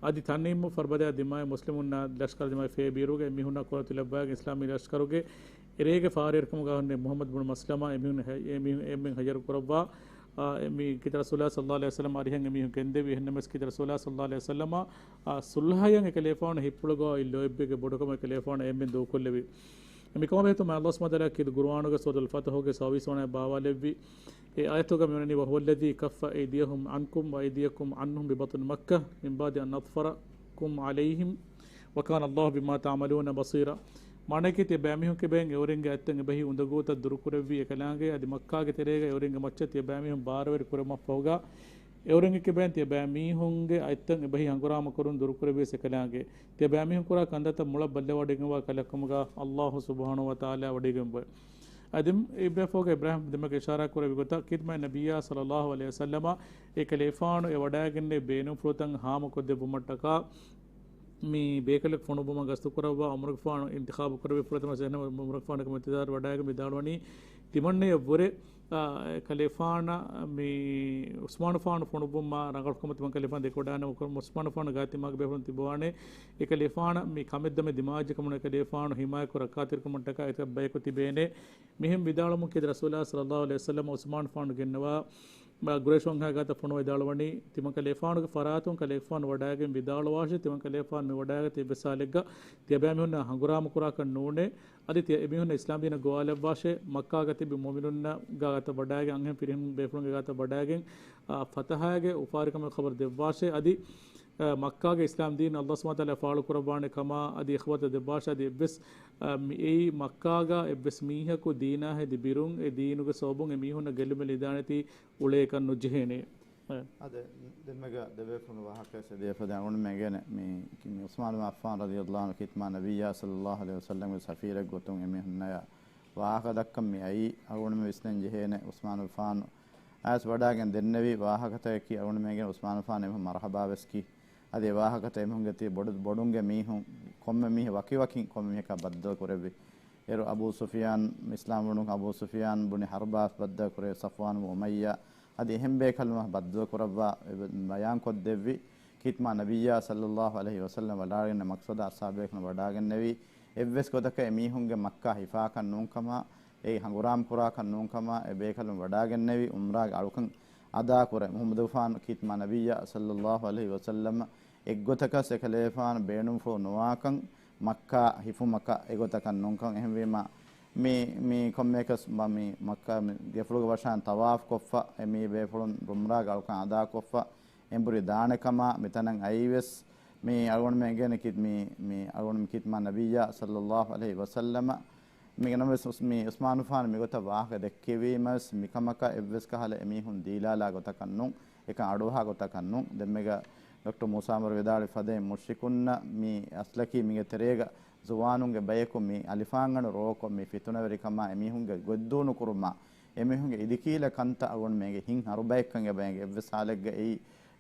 އަދި ތަންއީމު ފަރުބަދަޔާ ދިމާޔަށް މުސްލިމުންނާ ލަޝްކަރު ދިމާޔަށް ފޭބިއިރުގަ އެ މީހުންނާ ކުރިއަތު ލައްވާގެން އިސްލާމީ ލަޝްކަރުގެ އެރޭގެ ފާރިވެރިކަމުގަ ހުންނެވި މުޙައްމަދު ބުނު މަސްލަމާ އެ މީހުން ހަ-، އެ މީހުން އެންމެން ހައްޔަރު ކުރައްވާ، އާ، އެ މީ ކީރިތި ރަސޫލާ ޞައްލައްލާހު ޢަލައިހި ވަސައްލަމަ އަރިހަށް އެ މީހުން ގެންދެވި. އެހެންނަމަވެސް ކީރިތި ރަސޫލާ ޞައްލައްލާހު ޢަލައިހި ވަސައްލަމަ، އާ، ޞުލްޙައަށް އެކަލޭފާނު ހިތްޕުޅުގައި ލޯތްބެއްގެ ބޮޑުކަމަށް އެކަލޭފާނު އެންމެން ދޫކޮށްލެވި. މިކަމާ ބެހޭގޮތުން މާތް ﷲ ސުބްޙާނަހޫ ވަތަޢާލާ ކީރިތި ޤުރުއާނުގެ ސޫރަތުލް ފަތަޙުގެ ސައުވީސް ވަނަ އާޔަތް ބާވާލެއްވި. އެ އާޔަތުގަ މިވަނީ، "وهو الذي كف أيديهم عنكم وأيديكم عنهم ببطن مكة من بعد أن أظفركم عليهم وكان الله بما تعملون بصيرا." މާނައަކީ، ތިޔަބައިމީހުންގެ ބައިން އެއުރެންގެ އަތްތައް އެބަހީ އުނދަގޫތައް ދުރުކުރެއްވި އެކަލާނގެ، އަދި މައްކާގެ ތެރޭގަ އެއުރެންގެ މައްޗަށް ތިޔަބައިމީހުން ބާރުވެރި ކުރެވުމަށްފަހުގަ، އެއުރެންގެ ބައިން ތިޔަބައިމީހުންގެ އަތްތައް އެބަހީ ހަނގުރާމަ ކުރުން ދުރުކުރެއްވިޔަސް އެކަލާނގެ، ތިޔަބައިމީހުން ކުރާ ކަންތައްތައް މޮޅަށް ބައްލަވަޑައިގެންވާ ކަލެއްކަމުގަ ﷲ ސުބްޙާނަހޫ ވަތަޢާލާ ވަޑައިގެންވޭ. އަދި އެ ބޭފުޅުގެ އިބްރާހިމް ދެމެގެ އިޝާރާތް ކުރެއްވި ގޮތަށް، ޚިދްމަތް ނަބިއްޔާ ޞައްލައްލާހު ޢަލައިހި ވަސައްލަމަ އެކަލޭފާނު އެ ވަޑައިގެންނެވި ބޭނުންފުޅުތައް ހާމަކޮށްދެއްވުމަށްޓަކާ، މި ބޭކަލެއް ފޮނުއްވުމަށް ގަސްތުކުރައްވާ ޢުމަރުގެފާނު އިންތިޚާބު ކުރެއްވި ފުރަތަމަ ސެހެން ޢުމަރުގެފާނުގެ އިންތިޒާރު ވަޑައިގެން ވިދާޅުވަނީ، ތިމަންނަޔަށްވުރެ، އާ، ކަލޭފާނަށް މި ޢުސްމާނުފާނު ފޮނުއްވުމާ ރަނގަޅުކަމަށް ތިމަން ކަލޭފާނު ދެކެވަޑާނެ ޢުސްމާނުފާނު ގާތް ތިމާގެ ބޭފުޅުން ތިބުވާނެ. އެކަލޭފާނަށް މި ކަމެއް ދަމެ ދިމާވެއްޖެ ކަމުން އެކަލޭފާނު ޙިމާޔަތްކޮށް ރައްކާތެރިކުރުމަށްޓަކާ އެތައް ބަޔަކު ތިބޭނެ. މިހެން ވިދާޅުމުން ކީރިތި ރަސޫލާ ޞައްލައްލާހު ޢަލައިހި ވަސައްލަމަ ޢުސްމާނުފާނު ގެންނަވާ މާ ގުރައިޝުންގެ ގާތަށް ފޮނުވައިދާޅުވަނީ، ތިމަން ކަލޭފާނުގެ ފަރާތުން ކަލޭފާނު ވަޑައިގެން ވިދާޅުވާށޭ، ތިމަން ކަލޭފާނު މި ވަޑައިގަތީ އެއްވެސް ހާލެއްގަ ތިޔަބައިމީހުންނާ ހަނގުރާމަކުރާކަށް ނޫނޭ. އަދި ތިޔަ އެމީހުންނަށް އިސްލާމްދީނަށް ގޮވާލައްވާށޭ، މައްކާގަ ތިބި މުއުމިނުންނާ ގާތަށް ވަޑައިގެން އަންހެން ފިރިހެން ބޭފުޅުންގެ ގާތަށް ވަޑައިގެން، އާ، ފަތަޙާގެ އުފާވެރިކަމުގެ ޚަބަރު ދެއްވާށޭ. އަދި، އާ، މައްކާގެ އިސްލާމްދީން ﷲ ސުބްޙާނަހޫ ވަތަޢާލާ ފާޅުކުރައްވާނެ ކަމާ އަދި އެ ޚަބަރުތައް ދެއްވާށޭ. އަދި އެއްވެސް، އާ، މި އެއީ މައްކާގަ އެއްވެސް މީހަކު ދީނާ ހެދި ބިރުން އެ ދީނުގެ ސަބަބުން އެ މީހުންނަށް ގެއްލުމެއް ލިދާނެތީ އުޅޭކަށް ނުޖެހޭނެ. އަދި ދެންމެގަ ދެބޭފުޅުން ވާހަކަ ސެދިޔަފަދަ އަޅުގަނޑުމެން އެނގޭނެ މި، މި ޢުސްމާނު ޢައްފާން ރަޟިޔަﷲ ޢަންހު ޚިދްމާ ނަބިއްޔާ ޞައްލައްލާހު ޢަލައިހި ވަސައްލަމްގެ ސަފީރެއް ގޮތުން އެމީހުންނަޔަށް ވާހަކަ ދައްކަން މި އައީ. އަޅުގަނޑުމެން ވިސްނަން ޖެހޭނެ ޢުސްމާނު ޢައްފާނު އައިސް ވަޑައިގެން ދެންނެވި ވާހަކަތަކަކީ އަޅުގަނޑުމެން އެނގޭނެ ޢުސްމާނު ޢައްފާން އެމީހުން މަރުޙަބާވެސް ކި. އަދި އެ ވާހަކަތައް އެމީހުންގެ ތި ބޮޑު، ބޮޑުންގެ މީހުން ކޮންމެ މީހެއް ވަކިވަކިން ކޮންމެ މީހަކާ ބައްދަލު ކުރެއްވި. އޭރު އަބޫ ސުފިޔާން، އިސްލާމް ވުނު އަބޫ ސުފިޔާން ބުނި ޙަރްބާ ބައްދަލު ކުރެއްވި، ޞަފްވާން އުމައްޔާ، އަދި އެހެން ބޭކަލުން ބައްދަލު ކުރައްވާ އެ ބަޔާން ކޮށްދެއްވި. ޚިދްމާ ނަބިއްޔާ ޞައްލައްލާހު ޢަލައިހި ވަސައްލަމް ވަޑައިގެން މަޤްޞަދާ އަޞްޙާބު ބޭކަލުން ވަޑައިގެންނެވި. އެއްވެސް ގޮތަކަށް އެ މީހުންގެ މައްކާ ހިފާކަށް ނޫންކަމާ، އެއީ ހަނގުރާމަ ކުރާކަށް ނޫންކަމާ، އެ ބޭކަލުން ވަޑައިގެންނެވި އުމްރާގެ އަޅުކަން އަދާކުރަން. މުޙައްމަދުގެފާނު ޚިދްމާ ނަބިއްޔާ ޞައްލައްލާހު ޢަލައިހި ވަސައްލަމަ އެއްގޮތަކަށް އެކަލޭފާނު ބޭނުންފުޅު ނުވާކަން، މައްކާ ހިފުމަކަށް އެގޮތަކަށް ނޫންކަން. އެހެންވީމަ، މި، މި ކޮންމެއަކަސް މަ-، މި މައްކާ މި ގެފުޅުގެ ވަށާން ޠަވާފު ކޮށްފަ، އެ މީ ބޭފުޅުން އުމްރާގެ އަޅުކަން އަދާކޮށްފަ، އެނބުރި ދާނެ ކަމާ، މިތަނަށް އައީވެސް، މި އަޅުގަނޑުމެން އެނގޭނެ ކި-، މި، މި އަޅުގަނޑު މި ޚިދްމާ ނަބިއްޔާ ޞައްލައްލާހު ޢަލައިހި ވަސައްލަމަ، މިގެ ނަމަވެސް މި ޢުސްމާނު ޢައްފާން މިގޮތަށް ވާހަކަ ދެއްކެވީމަވެސް، މިކަމަކަށް އެއްވެސް ކަހަލަ އެމީހުން ދީލާލާ ގޮތަކަށް ނޫން، އެކަން އަޑުއަހާ ގޮތަކަށް ނޫން. ދެންމެގަ ޑޮކްޓަރ މޫސާ އަންވަރު ވިދާޅުވި ފަދައިން މުޝްރިކުންނަށް މި އަސްލަކީ މިގެ ތެރޭގަ ޒުވާނުންގެ ބަޔަކު މި އަލިފާންގަނޑު ރޯކޮށް މި ފިތުނަވެރިކަމާ އެމީހުންގެ ގޮތްދޫނުކުރުމާ، އެމީހުންގެ އިދިކީލަ ކަންތައް އަޅުގަނޑުމެންގެ ހިތް ހަރުބައެއްކަން އެބަ އެނގޭ. އެއްވެސް ހާލެއްގަ އެއީ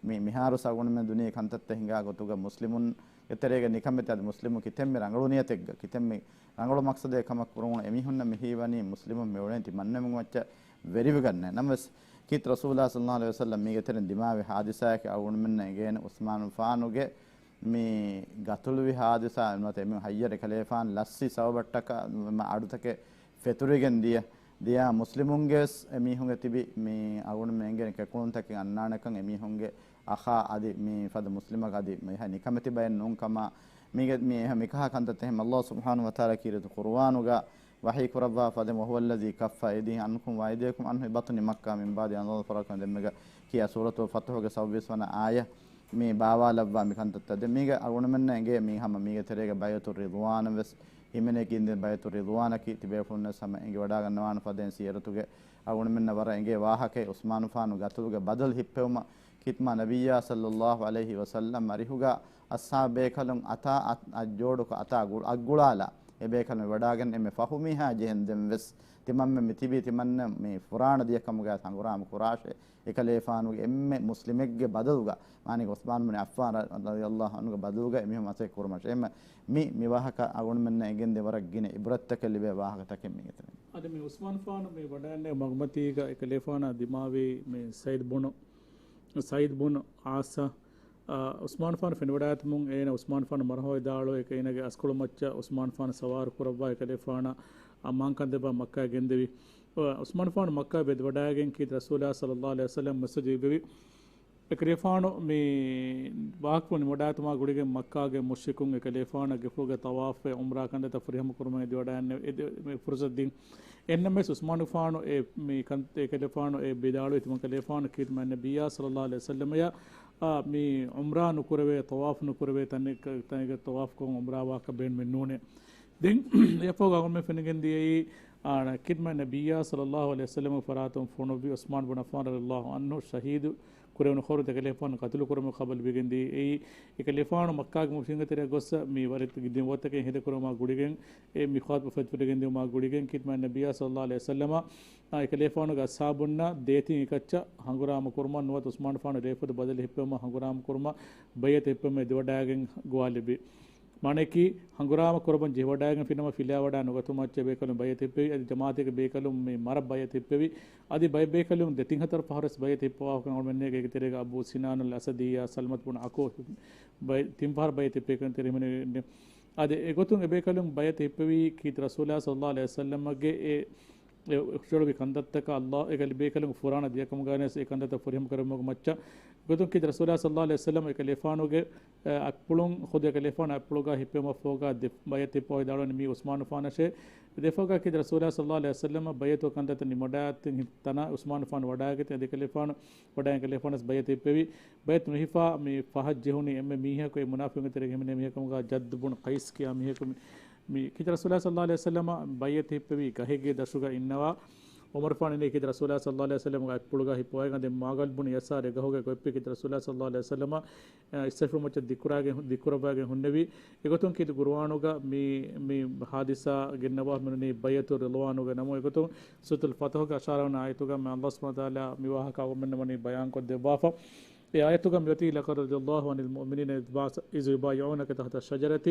މި މިހާރުސް އަޅުގަނޑުމެން ދުނިޔޭ ކަންތައްތައް ހިނގާ ގޮތުގަ މުސްލިމުންގެ ތެރޭގަ ނިކަމެތި އަދި މުސްލިމު ކިތަންމެ ރަނގަޅު ނިޔަތެއްގަ، ކިތަންމެ ރަނގަޅު މަޤްޞަދެއް ކަމަށް ކުރުމުން އެމީހުންނަށް މިހީވަނީ މުސްލިމުން މިއުޅެނީ ތިމަންނަމެން މައްޗަށް ވެރިވެގަންނޭ. ނަމަވެސް ކީރިތި ރަސޫލާ ޞައްލައްލާހު ޢަލައިހި ވަސައްލަމް މީގެ ތެރެއިން ދިމާވި ޙާދިސާއަކީ އަޅުގަނޑުމެންނަށް އެނގޭނެ ޢުސްމާނު ޢައްފާނުގެ މި ގަތުލުވި ޙާދިސާ ނުވަތަ އެމީހުން ހައްޔަރެ ކަލޭފާން ލައްސި ސަބަބަށްޓަކާ އަޑުތަކެއް ފެތުރިގެން ދިޔަ، ދިޔަ މުސްލިމުންގެ ވެސް އެމީހުންގެ ތިބި މި އަޅުގަނޑުމެން އެނގޭނެ ކެކުޅުންތަކެއް އަންނާނެކަން އެމީހުންގެ އަޚާ އަދި މި ފަދަ މުސްލިމަކަށް އަދި މި އެހާ ނިކަމެތި ބައެއް ނޫން ކަމާ، މީގެ މި އެހާ މިކަހަ ކަންތައްތައް އެހެން ﷲ ސުބްޙާނަހޫ ވަތަޢާލާ ކީރިތި ޤުރުއާނުގަ ވަޙީ ކުރައްވާ ފަދަ، "وهو الذي كف أيديهم عنكم وأيديكم عنهم ببطن مكة من بعد أن أظفركم" ދެންމެގަ ކިޔާ ސޫރަތުލް ފަތުޙުގެ ސައުވީސް ވަނަ އާޔަ މި ބާވާލައްވާ މި ކަންތައްތައް. ދެން މީގަ އަޅުގަނޑުމެންނަށް އެނގޭ މީ ހަމަ މީގެ ތެރޭގަ ބައިޢަތު ރިޟްވާނަށް ވެސް ހިމެނޭ ކިންދެން ބައިޢަތު ރިޟްވާނަކީ ތިބޭފުޅުންނަށް ހަމަ އެނގިވަޑާގަންނަވާނެ ފަދައިން ސީރަތުގެ އަޅުގަނޑުމެންނަށް ވަރަށް އެނގޭ ވާހަކައެއް ޢުސްމާނު ޢައްފާނު ގަތުލުގެ ބަދަލު ހިއްޕެވުމަށް ޚިތްމާ ނަބިއްޔާ ޞައްލައްލާހު ޢަލައިހި ވަސައްލަމް އަރިހުގަ އަޞްޙާބު ބޭކަލުން އަތާ އަތް-، އަތްޖޯޑުކޮށް އަތާ ގު-، އަތްގުޅާލާ އެ ބޭކަލުން ވަޑާގެން އެންމެ ފަހު މީހާ ޖެހެން ދެން ވެސް ތިމަންމެން މި ތިބީ ތިމަންމެން މި ފުރާނަ ދިޔަ ކަމުގައި ހަނގުރާމަ ކުރާށޭ. އެކަލޭފާނުގެ އެންމެ މުސްލިމެއްގެ ބަދަލުގަ، މާނައީ ޢުޘްމާން ބުން ޢައްފާން ރަ-، ރަޟިޔަﷲ ޢަންހުގެ ބަދަލުގަ އެމީހުން މަސައްކަތް ކުރުމަށް. އެހެންމެ މި، މި ވާހަކަ އަޅުގަނޑުމެންނަށް އެނގެންދޭ ވަރަށް ގިނަ ޢިބްރަތްތަކެއް ލިބޭ ވާހަކަތަކެއް މި އެތަނަށް. އަދި މި ޢުޘްމާންފާނު މި ވަޑައިގެންނެވި މަގުމަތީގަ އެކަލޭފާނާ ދިމާވީ މި ސައިދު ބުނު، ސައިދު ބުނު ޢާޞާ، އާ، ޢުޘްމާންފާނު ފެނިވަޑައިގަތުމުން އޭނަ ޢުޘްމާންފާނު މަރުޙަބާ ވިދާޅުވެ އޭނަގެ އަސްކޮޅު މައްޗަށް ޢުޘްމާންފާނު ސަވާރު ކުރައްވާ އެކަލޭފާނަށް އަމާންކަން ދެއްވާ މައްކާ ގެންދެވި. ޢުސްމާނުފާނު މައްކާ ވެދިވަޑައިގެން ކީރިތި ރަސޫލާ ޞައްލައްލާހު ޢަލައިހި ވަސައްލަމަ މެސެޖް ލިބެވި. އެކަލޭފާނު މި ވާހަކަފުޅު ނިމިވަޑައިގަތުމާ ގުޅިގެން މައްކާގެ މުޝްރިކުން އެކަލޭފާނަށް ގެފުޅުގެ ޠަވާފު ޢުމްރާ ކަންތައްތައް ފުރިހަމަ ކުރުމަށް އެދިވަޑައިގެން އެދި-، މި ފުރުޞަތު ދިން. އެހެންނަމަވެސް ޢުސްމާނުފާނު އެ މި ކަން-، އެކަލޭފާނު އެ ވިދާޅުވި ތިމަން ކަލޭފާނު ކީރިތި މާތް ނަބިއްޔާ ޞައްލައްލާހު ޢަލައިހި ވަސައްލަމަޔަށް، އާ، މި ޢުމްރާ ނުކުރެވޭ، ޠަވާފު ނުކުރެވޭ ތަނެއް-، ތަނެއްގަ ޠަވާފު ކޮށް ޢުމްރާ ވާކަށް ބޭނުމެއް ނޫނޭ. ދެން އެފަހުގަ އަޅުގަނޑުމެން ފެނިގެން ދިޔައީ، އާ، ކީރިތި މާތް ނަބިއްޔާ ޞައްލައްލާހު ޢަލައިހި ވަސައްލަމަގެ ފަރާތުން ފޮނުއްވި ޢުސްމާން ބުން ޢައްފާން ރަޟިޔަﷲ ޢަންހު ޝަހީދު ކުރެވުނު ޚަބަރު އެކަލޭފާނު ޤަތުލު ކުރުމުގެ ޚަބަރު ލިބިގެން ދިޔައީ. އެކަލޭފާނު މައްކާގެ މުޝްރިކުންގެ ތެރެއަށް ގޮއްސަ މި ވަރަށް ދިން ވައްތަކެއް ހެދި ކުރުމާ ގުޅިގެން، އެ މި ޚުޠުބަ ފެތުރިގެން ދިޔުމާ ގުޅިގެން ކީރިތި މާތް ނަބިއްޔާ ޞައްލައްލާހު ޢަލައިހި ވަސައްލަމަ، އާ، އެކަލޭފާނުގެ އަޞްޙާބުންނާ ދޭތިން އެކައްޗަށް ހަނގުރާމަ ކުރުމަށް ނުވަތަ ޢުސްމާނުފާނު ރޭފުދު ބަދަލު ހިއްޕެވުމަށް ހަނގުރާމަ ކުރުމަށް ބައިޢަތު ހިއްޕެވުމަށް އެދިވަޑައިގެން ގޮވާލެއްވި. މާނައަކީ، ހަނގުރާމަ ކުރަމުން ޖެހިވަޑައިގެން ފިނަމަ ފިލާވަޑާ ނުގަތުމަށް އެބޭކަލުން ބައިޢަތު ހިއްޕެވި. އަދި ޖަމާޢަތެއްގެ ބޭކަލުން މި މަރަށް ބައިޢަތު ހިއްޕެވި. އަދި ބައެއް ބޭކަލުން ދެތިން ހަތަރު ފަހަރުވެސް ބައިޢަތު ހިއްޕަވާފަ ކަމަށް އަޅުގަނޑުމެން ދެންނެވި. އޭގެ ތެރޭގަ އަބޫ ސިނާނުލް އަސަދިއްޔާ، ސަލްމަތު ބުނު އަކުވަ ބައި-، ތިން ފަހަރު ބައިޢަތު ހިއްޕެވި ކަން ތެރެ ހިމެނެ. އަދި އެގޮތުން އެބޭކަލުން ބައިޢަތު ހިއްޕެވީ ކީރިތި ރަސޫލާ ޞައްލައްލާހު ޢަލައިހި ވަސައްލަމަގެ އެ އެ އުފްޝޮޅުވި ކަންތައްތަކަށް ﷲ އެކަލޭ ބޭކަލުން ފުރާނަ ދިޔަކަމުގައިވެސް އެ ކަންތައްތައް ފުރިހަމަ ކުރެއްވުމުގެ މައްޗަށް. ގޮތުން ކީރިތި ރަސޫލާ ޞައްލައްލާހު ޢަލައިހި ވަސައްލަމަ އެކަލޭފާނުގެ، އެ، އަތްޕުޅުން ޚުދު އެކަލޭފާނު އަތްޕުޅުގަ ހިއްޕެވުމަށްފަހުގަ ދެ ބައިޢަތު ހިއްޕަވައިދާޅުވަނީ މީ ޢުސްމާނުފާނަށޭ. ދެފަހުގަ ކީރިތި ރަސޫލާ ޞައްލައްލާހު ޢަލައިހި ވަސައްލަމަ ބައިޢަތު ކަންތައްތައް ނިމިވަޑައިގަތުން ތަނަށް ޢުސްމާނުފާނު ވަޑައިގަތީ އަދި އެކަލޭފާނު ވަޑައިގެން އެކަލޭފާނަށް ބައިޢަތު ހިއްޕެވި. ބައިޢަތު ނުހިފާ މި ފަހަށް ޖެހުނީ އެންމެ މީހަކު އެ މުނާފިޤުންގެ ތެރޭގަ ހިމެނޭ މީހަކަމުގަ ޖައްދު ބުނު ޤައިސް ކިޔާ މީހަކު މި މި ކީރިތި ރަސޫލާ ޞައްލައްލާހު ޢަލައިހި ވަސައްލަމަ ބައިޢަތު ހިއްޕެވި ގަހެއްގެ ދަށުގަ އިންނަވާ ޢުމަރު ފާނު އިނީ ކީރިތި ރަސޫލާ ޞައްލައްލާހު ޢަލައިހި ވަސައްލަމަގެ އަތްޕުޅުގަ ހިއްޕަވައިގެން އަދި މާގަލް ބުނު ޔަސާރު އެ ގަހުގަ ގޮތްވި ކީރިތި ރަސޫލާ ޞައްލައްލާހު ޢަލައިހި ވަސައްލަމަ، އަ، އިސްތަޝްހާދު މައްޗަށް ދިއްކުރާގެ، ދިއްކުރައްވައިގެން ހުންނެވި. އެގޮތުން ކީރިތި ޤުރުއާނުގަ މި، މި ޙާދިސާ ގެންނަވާ މިނުނީ ބައިޢަތު ރިޟްވާނުގެ ނަމުން. އެގޮތުން ސޫރަތުލް ފަތަޙުގެ އަށާރަ ވަނަ އާޔަތުގަ މި ﷲ ސުބްޙާނަހޫ ވަތަޢާލާ މި ވާހަކަ އަޅުގަނޑުމެންނަށް ވަނީ ބަޔާންކޮށްދެއްވާފަ. އެ އާޔަތުގަ މިއޮތީ، لقد رضي الله عن المؤمنين إذ با-، إذ يبايعونك تحت الشجرة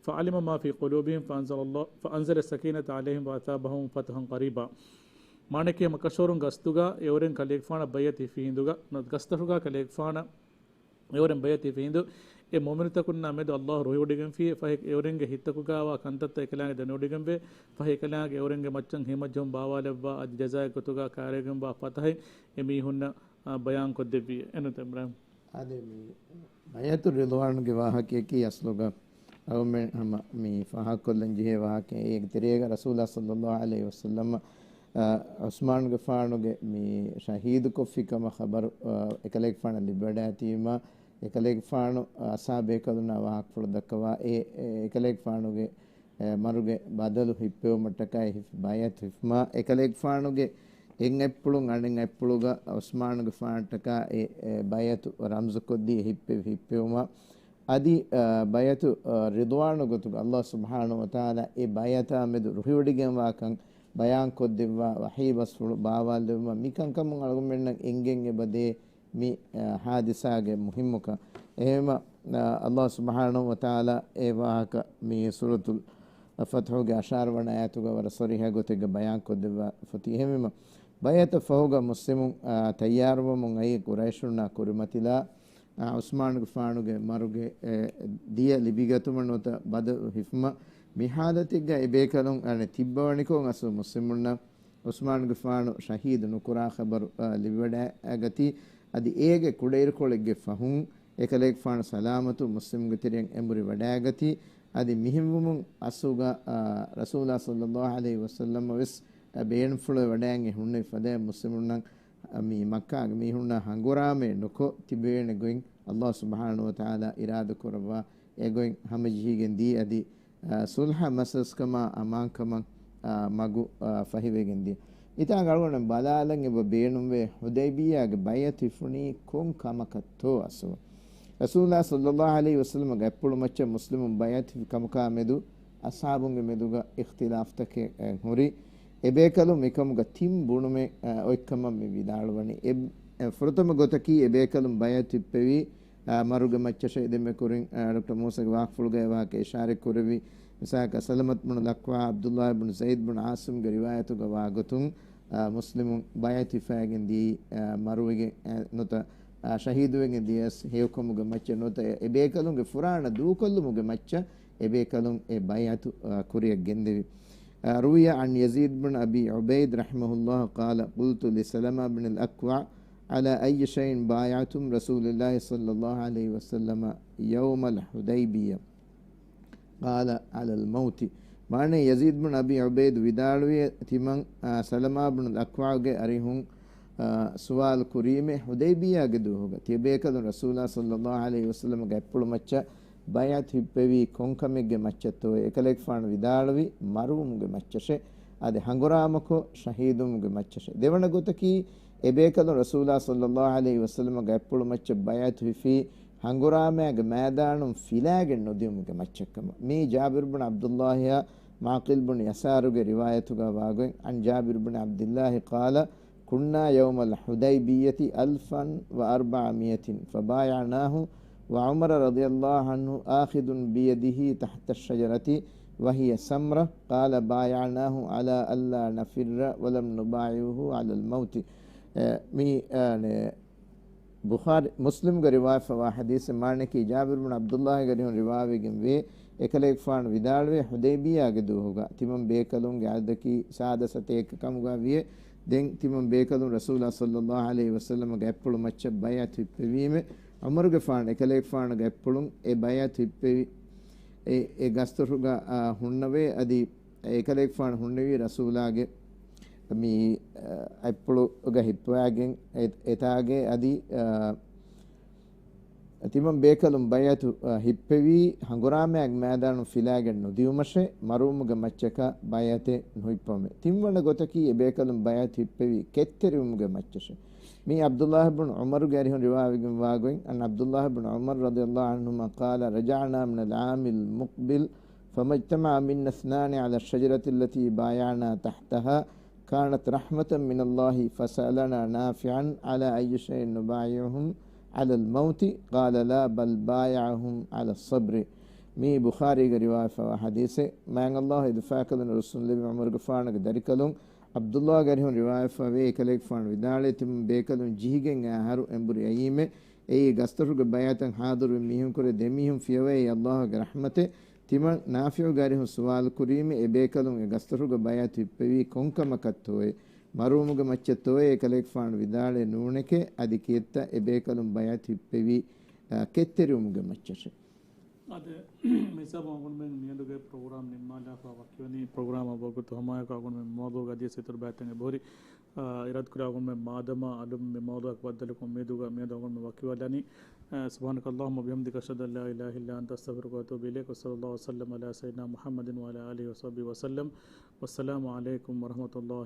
فعلم ما في قلوبهم فأنزل الله، فأنزل السكينة عليهم وأثابهم فتحا قريبا. މާނައަކީ ހަމަ ކަށަވަރުން ގަސްތުގަ އެއުރެން ކަލޭގެފާނަށް ބައިޢަތު ހިފި ހިނދުގަ، ގަސްތަށުގަ ކަލޭގެފާނަށް އެއުރެން ބައިޢަތު ހިފި ހިނދު، އެ މުއުމިނުތަކުންނާ މެދު ﷲ ރުހިވޮޑިގެންފި، ފަހެ އެއުރެންގެ ހިތްތަކުގައިވާ ކަންތައްތައް އެކަލާނގެ ދެނެވޮޑިގެންވެ، ފަހެ އެކަލާނގެ އެއުރެންގެ މައްޗަށް ހިމަޖެހުން ބާވާލެއްވާ އަދި ޖަޒާއެއް ގޮތުގަ ކާރައިގެންވާ ފަތަހެއް އެ މީހުންނަށް، އާ، ބަޔާންކޮށްދެއްވި. އެނޫންތަ އިބްރާހިމް؟ އާދެ، މި ބައިޢަތު ރިޟްވާނުގެ ވާހަކަޔަކީ އަސްލުގަ އަޅުމެން ހަމަ މި ފާހަގަކޮށްލަން ޖެހޭ ވާހަކައެއް. އޭގެ ތެރޭގަ ރަސޫލާ ޞައްލައްލާހު ޢަލައިހި ވަސައްލަމަ، އާ، ޢުސްމާނުގެފާނުގެ މި ޝަހީދުކޮށްފި ކަމަށް ޚަބަރު، އާ، އެކަލޭގެފާނަށް ލިބިވަޑައިގަތީމަ، އެކަލޭގެފާނު، އާ، އަޞްޙާބޭކަލުންނާ ވާހަކަފުޅު ދައްކަވާ، އެ، އެ، އެކަލޭގެފާނުގެ އެ، މަރުގެ ބަދަލު ހިއްޕެވުމަށްޓަކައި ހިފި ބައިޢަތު ހިފުމާ، އެކަލޭގެފާނުގެ އެއް އަތްޕުޅުން އަނެއް އަތްޕުޅުގަ ޢުސްމާނުގެފާނަށްޓަކާ އެ، އެ، ބައިޢަތު ރަމްޒުކޮށްދީ ހިއްޕެވި ހިއްޕެވުމާ، އަދި، އަ، ބައިޢަތު، އަ، ރިޟްވާނު ގޮތުގަ ﷲ ސުބްޙާނަހޫ ވަތަޢާލާ އެ ބައިޢަތާ މެދު ރުހިވޮޑިގެންވާކަން ބަޔާންކޮށްދެއްވާ ވަޙީ ބަސްފުޅު ބާވާލެއްވުމަށް މި ކަންކަމުން އަޅުގަނޑުމެންނަށް އެނގެން އެބަދޭ މި، އަ، ޙާދިސާގެ މުހިއްމުކަން. އެހެންވީމަ، އަ، ﷲ ސުބްޙާނަހޫ ވަތަޢާލާ އެ ވާހަކަ މި ސޫރަތުލް ފަތްޙުގެ އަށާރަ ވަނަ އާޔަތުގަ ވަރަށް ޞަރީޙަ ގޮތެއްގަ ބަޔާންކޮށްދެއްވާފަ އޮތީ. އެހެންވީމަ، ބައިޢަތަށް ފަހުގަ މުސްލިމުން، އަ، ތައްޔާރުވަމުން އައީ ޤުރައިޝުންނާ ކުރިމަތިލާ، އަ، ޢުސްމާނުގެފާނުގެ މަރުގެ، އެ، ދިޔަ ލިބިގަތުމަށް ނުވަތަ ބަދަލު ހިފުމަށް. މި ޙާލަތެއްގަ އެބޭކަލުން އަނެއް ތިއްބަވަނިކޮށް އަސްލު މުސްލިމުންނަށް ޢުސްމާނުގެފާނު ޝަހީދު ނުކުރާ ޚަބަރު، އަ، ލިބިވަޑައިގަތީ. އަދި އޭގެ ކުޑައިރުކޮޅެއްގެ ފަހުން އެކަލޭގެފާނު ސަލާމަތު މުސްލިމުންގެ ތެރެއިން އެނބުރި ވަޑައިގަތީ. އަދި މިހެންވުމުން އަސްލުގަ، އަ، ރަސޫލާ ޞައްލައްލާހު ޢަލައިހި ވަސައްލަމަށް ވެސް، އަ، ބޭނުންފުޅުވެ ވަޑައިގެން ހުންނެވި ފަދައިން މުސްލިމުންނަށް، އަ، މި މައްކާގެ މީހުންނާ ހަނގުރާމައެއް ނުކޮށް ތިބޭނެ ގޮތް ﷲ ސުބްޙާނަހޫ ވަތަޢާލާ އިރާދަކުރައްވާ އެގޮތް ހަމަޖެހިގެން ދީ. އަދި އާ، ޞުލްޙަ މަސަލަސްކަމާ އަމާންކަމަށް، އާ، މަގު، އާ، ފަހިވެގެން ދިޔަ. އިތާ އަޅުގަނޑަށް ބަލާލަން އެބަ ބޭނުންވޭ ޙުދައިބިއްޔާގެ ބައިޢަތު ހިފުނީ ކޮން ކަމަކަށްތޯ އަސްލު؟ ރަސޫލާ ޞައްލައްލާހު ޢަލައިހި ވަސައްލަމަގެ އަތްޕުޅު މައްޗަށް މުސްލިމުން ބައިޢަތު ކަމަކާ މެދު އަޞްޙާބުންގެ މެދުގަ އިޚްތިލާފްތަކެއް ހުރި. އެބޭކަލުން މިކަމުގަ ތިން ބުނުމެއް، އާ، އޮތްކަމަށް މި ވިދާޅުވަނީ. އެއް، އެ، ފުރަތަމަ ގޮތަކީ އެ ބޭކަލުން ބައިޢަތު ހިއްޕެވީ، އާ، މަރުގެ މައްޗަށޭ. ދެންމެ ކުރިން، އާ، ޑޮކްޓަރ މޫސަގެ ވާހަކަފުޅުގައި ވާހަކަ އިޝާރަތް ކުރެއްވި މިސާލަކަށް ސަލަމަތު ބުނުލް އަކްވާ، ޢަބްދުﷲ ބުނު ޒައިދް ބުނު ޢާޞިމްގެ ރިވާޔަތުގަ ވާގޮތުން، އާ، މުސްލިމުން ބައިޢަތު ހިފައިގެން ދިޔައީ، އާ، މަރުވެގެން، އެ، ނުވަތަ، އާ، ޝަހީދުވެގެން ދިޔަސް ހެޔޮކަމުގެ މައްޗަށް ނުވަތަ އެ، އެ ބޭކަލުންގެ ފުރާނަ ދޫކޮށްލުމުގެ މައްޗަށް އެ ބޭކަލުން އެ ބައިޢަތު، އާ، ކުރިއަށް ގެންދެވި. އާ، ރުވިޔަ ޢަން ޔަޒީދް ބުން އަބީ ޢުބައިދް ރަޙިމަހުﷲ ޤާލަ، ޤުލްތު ލި ސަލަމާ ބިން އަލް އަކްވަޢް، ޢަލާ އައްޔި ޝައިއިން ބާޔަޢްތުމް ރަސޫލަﷲ ޞައްލަﷲ ޢަލައިހި ވަސައްލަމަ ޔައުމަލް ޙުދައިބިއްޔަ؟ ޤާލަ، ޢަލަލް މައުތި. މާނަ، ޔަޒީދް ބުން އަބީ ޢުބައިދު ވިދާޅުވި، ތިމަން، އާ، ސަލަމާ ބުނުލް އަކްވަޢުގެ އަރިހުން، އާ، ސުވާލު ކުރީމޭ، ޙުދައިބިއްޔާގެ ދުވަހުގަ ތިޔަބޭކަލުން ރަސޫލާ ޞައްލަﷲ ޢަލައިހި ވަސައްލަމަގެ އަތްޕުޅު މައްޗަށް ބައިޢަތު ހިއްޕެވީ ކޮންކަމެއްގެ މައްޗަށްތޯއޭ؟ އެކަލޭގެފާނު ވިދާޅުވި، މަރުވުމުގެ މައްޗަށޭ. އަދި ހަނގުރާމަކޮށް ޝަހީދުވުމުގެ މައްޗަށޭ. ދެވަނަ ގޮތަކީ، އެބޭކަލުން ރަސޫލާ ޞައްލަﷲ ޢަލައިހި ވަސައްލަމަގެ އަތްޕުޅު މައްޗަށް ބައިޢަތު ހިފީ، ހަނގުރާމައިގެ މައިދާނުން ފިލާގެން ނުދިއުމުގެ މައްޗަށްކަމަށް. މީ ޖާބިރު ބުން ޢަބްދުﷲއާ މާޤިލް ބުން ޔަސާރުގެ ރިވާޔަތުގަ ވާގޮތް، عن جابر بن عبد الله قال، كنا يوم الحديبية ألفا وأربعمائة فبايعناه وعمر رضي الله عنه آخذ بيده تحت الشجرة وهي سمرة، قال، بايعناه على ألا نفر ولم نبايعه على الموت. އެ، މި، އަނެ، ބުޚާރީ، މުސްލިމްގެ ރިވާޔަތްފަވާ ޙަދީޘެއް. މާނައަކީ، ޖާބިރު ބުން ޢަބްދުﷲގެ އަރިހުން ރިވާވެގެން ވޭ، އެކަލޭގެފާނު ވިދާޅުވޭ، ޙުދައިބިއްޔާގެ ދުވަހުގަ ތިމަން ބޭކަލުންގެ ޢަދަދަކީ ސާދަ ސަތޭކަ ކަމުގަ ވިޔޭ. ދެން ތިމަން ބޭކަލުން ރަސޫލާ ޞައްލަﷲ ޢަލައިހި ވަސައްލަމަގެ އަތްޕުޅު މައްޗަށް ބައިޢަތު ހިއްޕެވީމޭ، ޢުމަރުގެފާނު އެކަލޭގެފާނުގެ އަތްޕުޅުން އެ ބައިޢަތު ހިއްޕެވި، އެ، އެ ގަސްތޮށުގަ، އާ، ހުންނަވޭ. އަދި އެކަލޭގެފާނު ހުންނެވީ ރަސޫލާގެ މި، އަ، އަތްޕުޅުގަ ހިއްޕަވާގެން އެ، އެތާގެ އަދި، އަ، ތިމަން ބޭކަލުން ބައިޢަތު، އަ، ހިއްޕެވީ ހަނގުރާމައިގެ މައިދާނުން ފިލާގެން ނުދިއުމަށޭ، މަރުވުމުގެ މައްޗަކަށް ބައިޢަތެއް ނުހިއްޕަމޭ. ތިންވަނަ ގޮތަކީ އެބޭކަލުން ބައިޢަތު ހިއްޕެވީ ކެތްތެރިވުމުގެ މައްޗަށޭ. މީ ޢަބްދުﷲ ބުން ޢުމަރުގެ އަރިހުން ރިވާވެގެން ވާގޮތް، عن عبد الله بن عمر رضي الله عنهما قال، رجعنا من العام المقبل فما اجتمع منا اثنان على الشجرة التي بايعنا تحتها، كانت رحمة من الله، فسألنا نافعا على أي شيء نبايعهم، على الموت؟ قال لا، بل بايعهم على الصبر. މީ ބުޚާރީގެ ރިވާޔަތްފަވާ ޙަދީޘެއް. މާތް ﷲ އެދުފާކަލުން ރުއްސުންލެއްވި ޢުމަރުގެފާނުގެ ދަރިކަލުން ޢަބްދުﷲގެ އަރިހުން ރިވާޔަތްފަވޭ، އެކަލޭގެފާނު ވިދާޅޭ، ތިމަން ބޭކަލުން ޖިހިގެން އައި އަހަރު އެނބުރި އައީމޭ، އެއީ ގަސްތޮށުގެ ބައިޢަތަށް ޙާޟިރުވި މީހުންކުރެ ދެމީހުން ފިޔަވައި ﷲގެ ރަޙްމަތެއް. ތިމަން ނާފިޢުގެ އަރިހުން ސުވާލު ކުރީމެ، އެބޭކަލުން އެ ގަސްތޮށުގެ ބައިޢަތު ހިއްޕެވީ ކޮންކަމަކަށްތޯއޭ؟ މަރުވުމުގެ މައްޗަށްތޯއޭ؟ އެކަލޭގެފާނު ވިދާޅޭ، ނޫނެކޭ، އަދި ކިއެއްތަ އެބޭކަލުން ބައިޢަތު ހިއްޕެވީ، އަ، ކެތްތެރިވުމުގެ މައްޗަށޭ. އަދި މިހިސާބުން އަޅުގަނޑުމެން މިއަދުގެ ޕްރޮގްރާމް ނިންމާލާފަ ވަކިވަނީ. ޕްރޮގްރާމަށް ވަގުތު ހަމައަކަށް އަޅުގަނޑުމެން މި މައުޟޫޢުގެ އަދިވެސް އިތުރު ބައިތައް އެބަހުރި. އާ، އިރާދަކުރާ އަޅުގަނޑުމެން މާދަމާ އަލުން މި މައުޟޫޢަކަށް ބައްދަލުކޮށް އުއްމީދުގަ މިއަދު އަޅުގަނޑުމެން ވަކިވާލާނީ. އާ، سبحانك اللهم وبحمدك، أشهد أن لا إله إلا أنت، أستغفرك وأتوب إليك. وصلى الله وسلم على سيدنا محمد وعلى آله وصحبه وسلم. والسلام عليكم ورحمة الله.